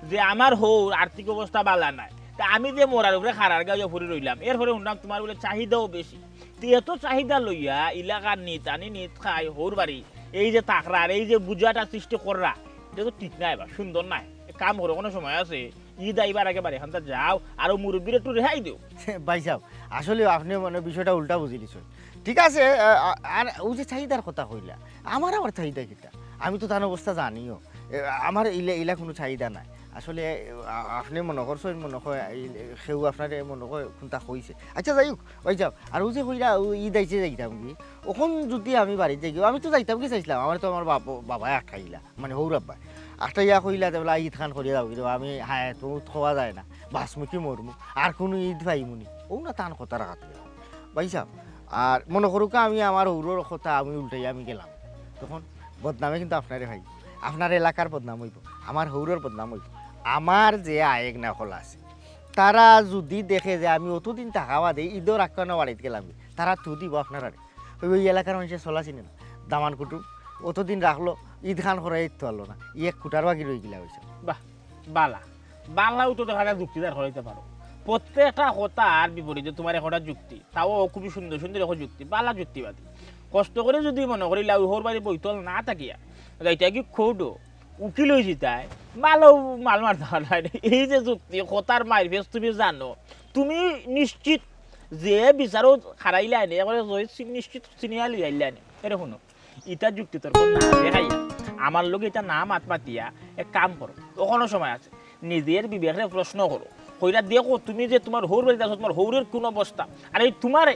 যে আমার হউর আর্থিক অবস্থা ভালা নাই, তে আমি যে মরার উপরে খাড়ার গাইয়া পড়ি রইলাম, এরপরে হুনলাম তোমার বুলে চাহিদাও বেশি। তে এত চাহিদা লইয়া ইলাকার নিত আনি নিত খাই হউর বাড়ি, এই যে তাকরার, এই যে বুঝাটা সৃষ্টি কররা, ইটা তো ঠিক নায় বা, সুন্দর নায়। এক কাম করো, কুনু সময় আছে, ঈদ আইবার আগে বাড়ি খান্তা যাও, আর অউ মুরব্বিরে একটু রেহাই দেও। ভাই সাহেব, আসলে আপনে মানে বিষয়টা উল্টা বুঝিলিছইন। ঠিক আছে, আ-, আ-, আর অউ যে চাহিদার কথা কইলা, আমার আবার চাহিদা কিতা? আমি তো তান অবস্থা জানিও। এ, আমার ইলা, ইলা কুনু চাহিদা নাই। আসলে, আ-, আপনে মনো করছইন, মনো কয়, এই, কেউ আপনারে মনো কয় কুনতা কইছে। আচ্ছা, যাই হউক, ভাই সাহেব, আর অউ যে কইলা, অউ ঈদ আইছে যাইতামগি। অখন যদি আমি বাড়িত যাইগি, আমি তো যাইতামগি চাইছলাম, আমারে তো আমার বাপ-, বাবায় আটকাইলা। মানে হউর আব্বায়। আটকাইয়া কইলা, "তে বুলে ঈদ খান করিয়া যাওগি রে, আমি হায়াত মউত কওয়া যায় না, বাঁচমু কি মরমু, আর কুনু ঈদ পাইমু নি।" অউ না তান কথা রাখাত গেলাম। ভাই সাহেব, আর মনো করউক্কা আমি আমার হউরর কথা আমি উল্টাইয়া আমি গেলাম, তখন বদনামে কিন্তু আপনারে ভাই, আপনার এলাকার বদনাম অইবো, আমার হউরর বদনাম অইবো, আমার যে আয়েক না অকল আছে, তারা যদি দেখে যে আমি অতদিন থাকা বাদে ঈদর আগ খানো বাড়িত গেলাম, তারা থু দিবো আপনারারে। অউ, অউ এলাকার মানষে চলা চিনে না। দামান কুটুম অতদিন রাখলো, ঈদ খান করাইতো পারলো না, ই এক কুটার বাকি রইগেলা অইছে। বাহ, ভালা। ভালাও তো দেখা যায় যুক্তিদার করাইতে পারো। প্রত্যেকটা কথার বিপরীতে তুমার একটা যুক্তি, তাও খুবই সুন্দর সুন্দর একটা যুক্তি, বালা যুক্তিবাদী। কষ্ট করি যুদি মনো করিলাও হউর বাড়ি বৈতল না থাকিয়া যাইতায় গি খৌডো, উকিল অইযিতায়, বালা মাল মারতা পারলায় নি। এই যে যুক্তি, কথার মাইর ফেস তুমি জানো, তুমি নিশ্চিত যে বিচারো হারাইলায় নি, একবারে জয় সি-, নিশ্চিত চিনিয়া লইয়া আইলায় নি। এরে হুনো, ইতা যুক্তিতর্ক না দেখাইয়া আমার লগে ইতা না মাত মাতিয়া এক কাম করো, অখনো সময় আছে, নিজের বিবেকরে প্রশ্ন করো, কইরা দেখো তুমি যে তুমার হউর বাড়িত আছো, তুমার হউরের কুন অবস্থা, আর এই তুমার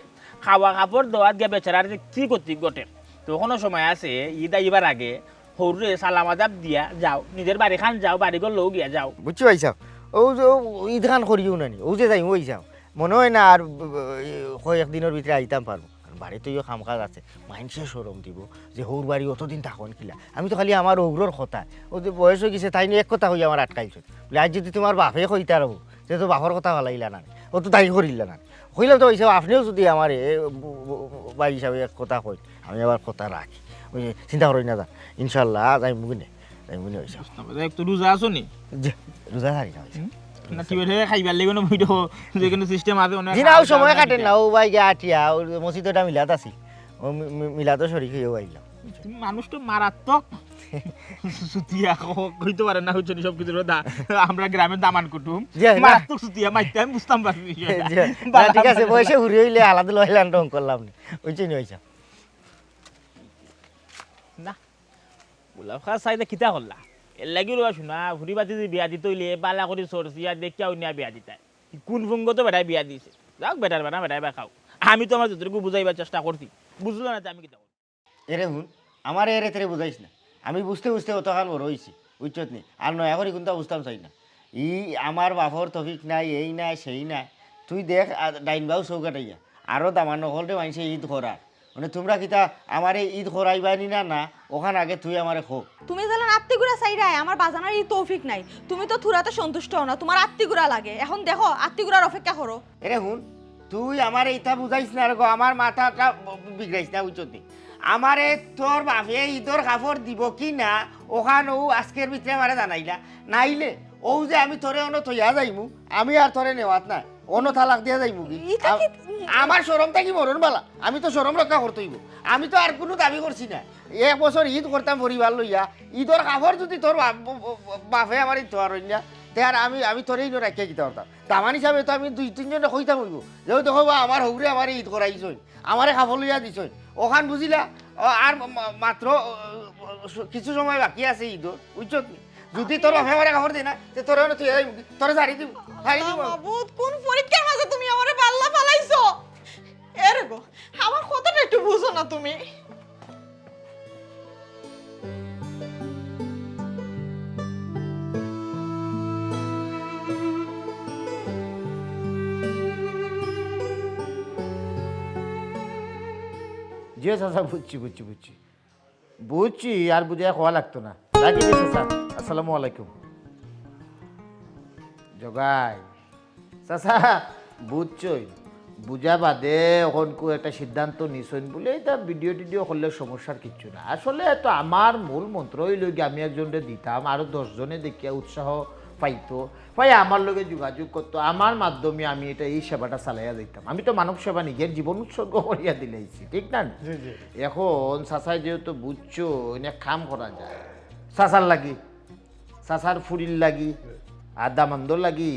খাওয়া কাপড় দেওয়া দিয়া বেচারার যে কি গতি ঘটে। তো অখনো সময় আছে, ইদ আইবার আগে হউররে সালাম আদাব দিয়া যাও, নিজের বাড়িখান যাও, বাড়িঘর লও গিয়া যাও। বুঝছো ভাইসাব, অউ যে অউ ইদখান করিও না নি, অউ যে যাইমু ভাইসাব, মনো অয় না আর ব-, ব-, কয়েক দিনর ভিতরে আইতাম পারমু, কারণ বাড়িত ইয়ো কাম কাজ আছে, মাইনষে শরম দিবো যে হউর বাড়ি অতদিন থাকইন কিলা। আমি তো খালি আমার হউরর কথা, অউ যে বয়স অইগেছে, তাইন এক কথা কইয়া আমার আটকাইছইন, বুলে, "আইজ যুদি তুমার বাফে কইতা রবো, তে তো বাফর কথা ফালাইলা না, অত দায়ী করিলা না।" কইলাম তো ভাইসাব, আপনেও যুদি আমারে, এ, ব-, ব-, ব-, ভাই হিসাবে এক কথা কইন, আমি আবার কথা রাখি। ওই যে চিন্তা করইন না, ইনশাআল্লাহ যাইমুগিনে, যাইমুগিনে ভাইসাব। বুঝতাম পারছি। এক তো রোজা আছো নি? জি, রোজা ছাড়ি না ভাইসাব। হুম? না, টিভি থেকে খাইবার লাগি কোনো ভিডিও, যে কোনো সিস্টেম আছে, অনেক জি না, অউ খাওয়া সময় দাওয়া কাটে না, অউ ভাই গিয়া আটিয়া, অউ মসজিদে একটা মিলাদ আছিল, অউ মি-, মি-, মিলাদো শরিক অইয়া আইলাম। তুমি মানুষ তো মারাত্মক। সুতিয়া ক-, কইতে পারে না, হচ্ছে সব কিছু দা-, আমরা গ্রামের দামান কুটুম। জি, না। মারাত্মক সুতিয়া, মাইতে আমি বুঝতাম পারি। জি, না, বালা ঠিক আছে, মানুষ। বয়সে হুরি অইলে আলাদা লইলাম, ঢং করলাম না। ওই চিনি হইছে। না, গোলাপ খাস চাইতে কিতা করলা? এর লাগি রোয়া শোনা, হুরি বাতি যদি বিয়া দিতে অইলে, বালা করি সরসিয়া দেখিয়া অইনা বিয়া দিতায়। কোন ফুঙ্গ তো বেটায় বিয়া দিছে। যাক, বেটার বানা, বেটায় বা খাও। আমি তো আমার যতটুকু বুঝাইবার চেষ্টা করছি। বুঝলো না, তে আমি কিতা করব? এরে হুন, আমারে এরে তেরে বুঝাইস না। আমি বুঝতে বুঝতে অতখান বড় অইছি, বুঝছত নি? আর নয়া করি কুন্তা বুঝতাম চাই না। ই আমার বাফর তৌফিক নাই, এই নাই, সেই নাই। তুই দেখ, আ, ডাইন বাউ চৌকাটাইয়া। আরো দামান হকলরে মাইনষে ইদ করার। মানে, তুমরা কিতা আমারে ইদ করাইবায় নি না, না? অখান আগে তুই আমারে ক। তুমি যেলান আত্তি গুড়া চাইরায়, আমার বাজানর ই তৌফিক নাই। তুমি তো থুড়াতে সন্তুষ্ট অও না, তুমার আত্তি গুড়া লাগে। এখন দেখো, আত্তি গুড়ার অপেক্ষা করো। এরে হুন, তুই আমারে ইতা বুঝাইস না রে গো, আমার মাথাটা ব-, ব-, বিগড়াইস না, বুঝছত নি? আমারে তোর বাফে ইদর কাপড় দিবো কি না, অখান অউ আইজকের ভিতরে আমারে জানাইলা। নাইলে অউ যে আমি তোরে অনো থইয়া যাইমু, আমি আর তোরে নেওয়াত নায়, অনো তালাক দিয়া যাইমু কি? ইতা আ-, কি? আমার শরম থাকি মরণ বালা, আমি তো শরম রক্ষা করতে অইবো। আমি তো আর কুনু দাবি করছি না। এক বছর ইদ করতাম পরিবার লইয়া, ইদর কাপড় যদি তোর বাপ-, ব-, ব-, ব-, বাফে আমারে দিতো পারইন না, তে আর আমি, আমি তোরে ইনো রাখিয়া কিতা করতাম? দামান হিসাবে তো আমি দুই তিনজনরে কইতাম অইবো যে, "অউ দেখো বা, আমার হউরে আমারে ইদ করাইছইন, আমারে কাপড় লইয়া দিছইন।" অখান বুঝিলা, অ, আর মা-, মা-, মাত্র, অ, অ, কিছু সময় বাকি আছে ইদর, বুঝছত নি? যদি তোর বাফে আমারে কাপড় দেয় না, তে তোরে অনো থইয়া যাইমু কি? তোরে ছাড়ি দিমু, ছাড়ি দিমু আমি। মাবুদ, কোন পরীক্ষার মাঝে তুমি আমারে বাল্লা ফালাইছো? এরে গো, আমার কথাটা একটু বুঝো না তুমি? জি চাচা, বুঝছি, বুঝছি, বুঝছি। বুঝছি, আর বুঝাইয়া কওয়া লাগতো না। রাখি দিছি চাচা। আসসালামু আলাইকুম। জগাই। চাচা, বুঝছইন, বুঝা বাদে অখন কু একটা সিদ্ধান্ত নিছইন বুলে ইতা ভিডিও টিডিও করলে সমস্যার কিচ্ছু না। আসলে তো আমার মূল মন্ত্র অইলো গি, আমি একজনরে দিতাম, আরো দশ জনে দেখিয়া উৎসাহ পাইতো, পাইয়া আমার লগে যোগাযোগ করতো, আমার মাধ্যমে আমি এটা, এই সেবাটা চালাইয়া যাইতাম। আমি তো মানব সেবা নিজের জীবন উৎসর্গ করিয়া দিলাইছি, ঠিক না? জি, জি। এখন চাচায় যেহেতু বুঝছইন, এক কাম করা যায়, চাচার লাগি চাচার ফুরির লাগি, আর দামান্দর লাগি,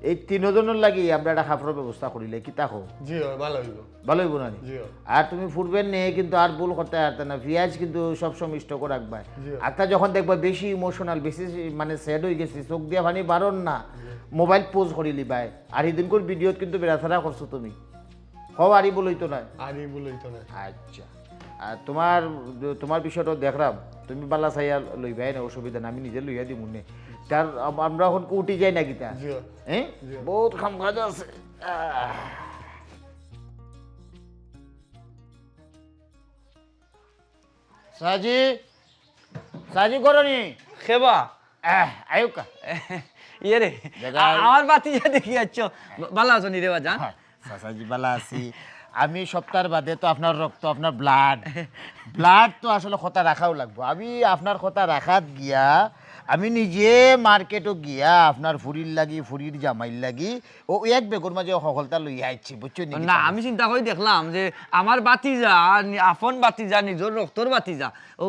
এই তিনজনর লাগি আমরা একটা কাপড়র ব্যবস্থা করিলে কিতা কও? জি অয়, ভালা অইবো। ভালা অইবো না নি? জি অয়। আর তুমি ফুরবেন নে কিন্তু আর ভুল করতে পারতে না, পিয়াজ কিন্তু সবসময় স্টক রাখবায়। জি অয়। আক্তা যখন দেখবা বেশি ইমোশনাল, বেশি মানে স্যাড অইগেছি, চোখ দিয়া পানি বারর না, জি। মোবাইল পোজ করি লিবায়। আর হিদিনকুর ভিডিওত কিন্তু বেড়াছাড়া করছো তুমি। কও, আরি ভুল অইতো নায়? আরি ভুল অইতো নায়। আচ্ছা। আর তুমার, তুমার বিষয়টা দেখরাম, তুমি বালা চাইয়া লইবায় নে, অসুবিধা নাই, আমি নিজে লইয়া দিমু নে। তার আম-, আমরা অখন উঠি যাই না কিতা? জি। হ্যাঁ? জি। বহুত কাম কাজ আছে। আহ। সাজি, সাজি করনি? খেবা? আহ, আয়ুকা। ইয়ে রে, জগাই। আ-, আমার বাতি যে দেখি আছো। বা-, বালা আছো নি রে বাজান? হ্যাঁ, চাচাজি বালা আছি। আমি সপ্তাহর বাদে তো আপনার রক্ত, আপনার ব্লাড। ব্লাড তো আসলে কথা রাখাও লাগবো। আমি আপনার কথা রাখাত গিয়া আমি নিজে মার্কেটো গিয়া আপনার ফুরির লাগি, ফুরির জামাইর লাগি, ও এক বেগর মাঝে হকলতা লইয়া আইছি, বুঝছো নি? না, আমি চিন্তা করি দেখলাম যে আমার ভাতিজা, নি-, আপন ভাতিজা, নিজর রক্তর ভাতিজা, ও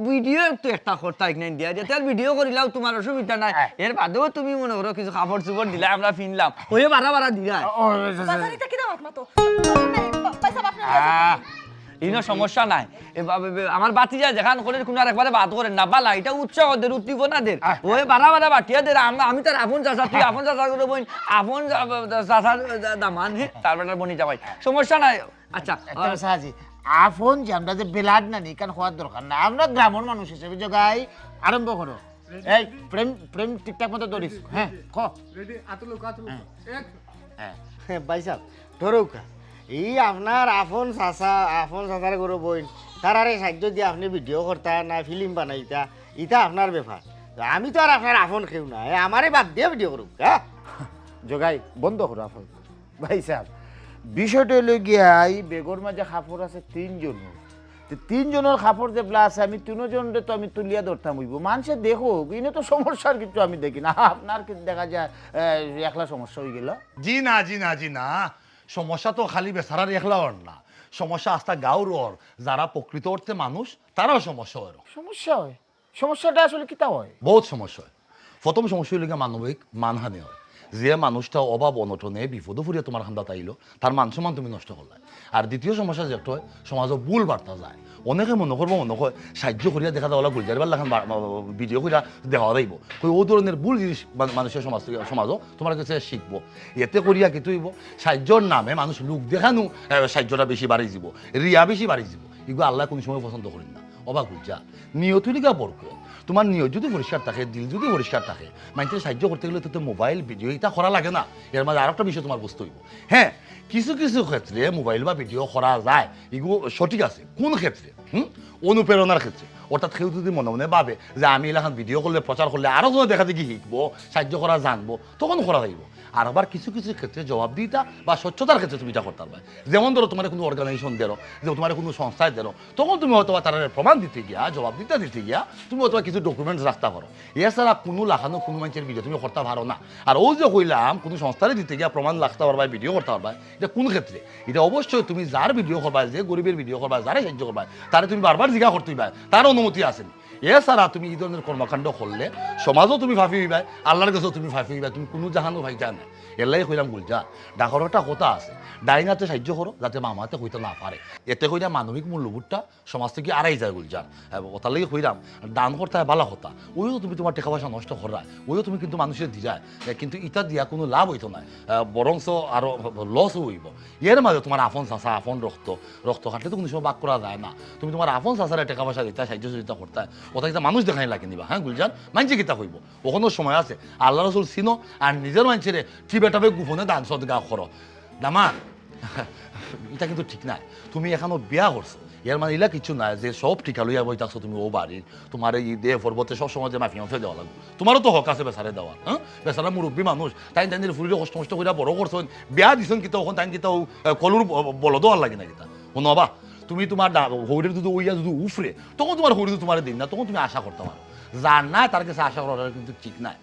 ভিডিও একটু একটা করতা এক নাইন দিয়া, যেটা ভিডিও করিলাও তোমার অসুবিধা নাই। এর বাদেও তুমি মনে করো কিছু কাপড় চোপড় দিলা, আমরা ফিনলাম, ওই বাড়া বাড়া দিলা। ও, ও, ও, ও, বাজারে থাকি দাও একমাত্র। ভাই সাহেব, আপনার আহ, ইনো সমস্যা নাই। এ বা-, বা-, বা-, আমার ভাতিজা যেখান করে কোনো আর একবারে বাদ করেন না, বালা, এটা উৎসাহ দের, উদ্দীপনা দের। ওই বাড়া বাড়া বাটিয়া দের, আমরা, আমি তার আপন চাচা, তুই আপন চাচা করে বইন, আপন চা-, চা-, চাচার দামান, হে, তার বেটার বনি জামাই। সমস্যা নাই। আচ্ছা, একটা কথা আছে, আপন যে আমরা যে বেলাড নানি, কান হওয়ার দরকার না। আমরা গ্রামের মানুষ হিসেবে জগাই আরম্ভ করো। এই প্রেম, প্রেম ঠিকঠাক মতো ধরিস। হ্যাঁ, ক। রেডি, আতো লোক, আতো লোক। এক। হ্যাঁ। ভাই সাহেব, ধরুকা, এই আপনার আপন চাচা, আপন চাচার গরু বইন, তারারে সাহায্য দিয়া আপনি ভিডিও করতা না ফিল্ম বানাইতা, ইটা আপনার ব্যাপার। আমি তো আর আপনার আপন কেউ না, এ আমারে বাদ দিয়া ভিডিও করুক, হ্যাঁ? জগাই, বন্ধ করো আপন। ভাই সাহেব, বিষয়টা হইল গিয়া, এই বেগর মাঝে কাপড় আছে তিনজনর। তো তিনজনর কাপড় যেবলা আছে, আমি তিনজনরে তো আমি তুলিয়া ধরতাম হইব। মানুষে দেখো, ইনো তো সমস্যার কিছু আমি দেখি না। আপনার কি দেখা যায়, আহ, একলা সমস্যা হয়ে গেল? জি না, জি না, জি না। সমস্যা তো খালি বেচারার একলার না, সমস্যা আস্তা গাঁওর ওর। যারা প্রকৃত অর্থে মানুষ, তারাও সমস্যা হয়। সমস্যা হয়? সমস্যাটা আসলে কিতা হয়? বহুত সমস্যা হয়। প্রথম সমস্যা হইল গিয়া মানবিক মানহানি হয়। যে মানুষটা অভাব অনটনে বিপদে পড়িয়া তোমার কান্দাত আইলো, তার মান সম্মান তুমি নষ্ট করলায়। আর দ্বিতীয় সমস্যা যেটা হয়, সমাজে ভুল বার্তা যায়। অনেকে মনে করবো, মনে হয় সাহায্য করিয়া দেখা দেওয়া গুলজারিবার লাখান ভিডিও করিয়া দেওয়া যাইব। কই ও ধরনের ভুল জিনিস মা-, মানুষের সমাজ থেকে, সমাজও তোমার কাছে শিখবো। এতে করিয়া কি তুইব? সাহায্যর নামে মানুষ লোক দেখানো, আহ, সাহায্যটা বেশি বাড়ি দিব, রিয়া বেশি বাড়ি দিব। এগুলো আল্লাহ কোনো সময় পছন্দ করেন না। অবাক হইল যা, নিয়ত হইল গা বরকত। তোমার নিয়ত যদি পরিষ্কার থাকে, দিল যদি পরিষ্কার থাকে, মানুষের সাহায্য করতে গেলে তো মোবাইল ভিডিও এটা করা লাগে না। এর মাঝে আরেকটা বিষয় তোমার বুঝতে হইব। হ্যাঁ, কিছু কিছু ক্ষেত্রে মোবাইল বা ভিডিও করা যায়, এগুলো সঠিক আছে। কোন ক্ষেত্রে? হুম, অনুপ্রেরণার ক্ষেত্রে। অর্থাৎ কেউ যদি মনে মনে ভাবে যে আমি এলাকান ভিডিও করলে, প্রচার করলে আরো জনে দেখা দেখি শিখবো, সাহায্য করা জানবো, তখন করা যাইব। আর আবার কিছু কিছু ক্ষেত্রে জবাবদিহিতা বা স্বচ্ছতার ক্ষেত্রে তুমি এটা করতে পারবে। যেমন ধরো তোমার কোনো অর্গানাইজেশন দেরো, যে তোমার কোনো সংস্থায় দেরো, তখন তুমি হয়তো বা তারা প্রমাণ দিতে গিয়া, জবাবদিহিতা দিতে গিয়া তুমি হয়তো বা কিছু ডকুমেন্টস রাখতে পারো। এছাড়া কোনো লাখানো কোনো মানুষের ভিডিও তুমি করতে পারো না। আর ওই যে কইলাম, কোনো সংস্থারে দিতে গিয়া প্রমাণ রাখতে পারবা, ভিডিও করতে পারবা, এটা কোন ক্ষেত্রে? এটা অবশ্যই তুমি যার ভিডিও করবা, যে গরিবের ভিডিও করবা, যারা সাহায্য করবা, তারে তুমি বারবার জিজ্ঞাসা করতে হইবা, তার অনুমতি আছে নি। এছাড়া তুমি এই ধরনের কর্মকাণ্ড করলে সমাজও তুমি ফাঁপি হইবায়, আল্লাহর কাছেও তুমি ফাঁপি হইবায়, তুমি কোনো জাহানও পাইতা না। এল্লাই কইলাম গুলজার, ডাকর একটা কথা আছে, ডাইন হাতে সাহায্য করো যাতে বাম হাতে কইতে না পারে। এতে কইরা মানবিক মূল্যবোধটা সমাজ থেকে আড়াই যায় গুলজার। ওটার লাগি কইলাম, দান করতে হয় ভালা কথা, ওইও তুমি তোমার টাকা পয়সা নষ্ট করায়, ওইও তুমি কিন্তু মানুষের দিরায়, এ, কিন্তু ইটা দিয়া কোনো লাভ হইতো না, এ, বরঞ্চ আরো লস হইব। এর মাঝে তোমার আপন চাচা, আপন রক্ত, রক্ত কাটলে তো কোনো সময় ভাগ করা যায় না। তুমি তোমার আপন চাচারে টাকা পয়সা দিতা, সাহায্য সহযোগিতা করতায়, ওটা কিতা মানুষ দেখাই লাগে নিবা? হ্যাঁ গুলজার, মানছে কিতা কইব? ওখানো সময় আছে, আল্লাহ রসুল চিনো আর নিজের মানছেরে টিপে টাপে গোপনে দান সদকা করো। দামান, এটা কিন্তু ঠিক নাই। তুমি এখানো বিয়া করছো, এর মানে ইলা কিছু নাই যে সব ঠিকা লইয়া বই থাকছো তুমি ও বাড়ির, তোমার এই দে পর্বতে সবসময় যে মাফি মাফে দেওয়া লাগবে। তোমারও তো হক আছে বেচারে দেওয়ার, হ্যাঁ? বেচারা মুরব্বী মানুষ, তাই তাই ফুরিরে কষ্ট মষ্ট কইরা বড় করছো, বিয়া দিছন কিতা, ওখান তাই কিতা ও, আহ, কলুর ব-, বলদ আর লাগে না কিতা? হুনো বা, তুমি তোমার ডা-, হৌরের যদি ওইয়া যদি উফরে, তখন তোমার হৌরে যদি তোমার দিন না, তখন তুমি আশা করতে পারো। যার না, তার কাছে আশা করাটা কিন্তু ঠিক নাই।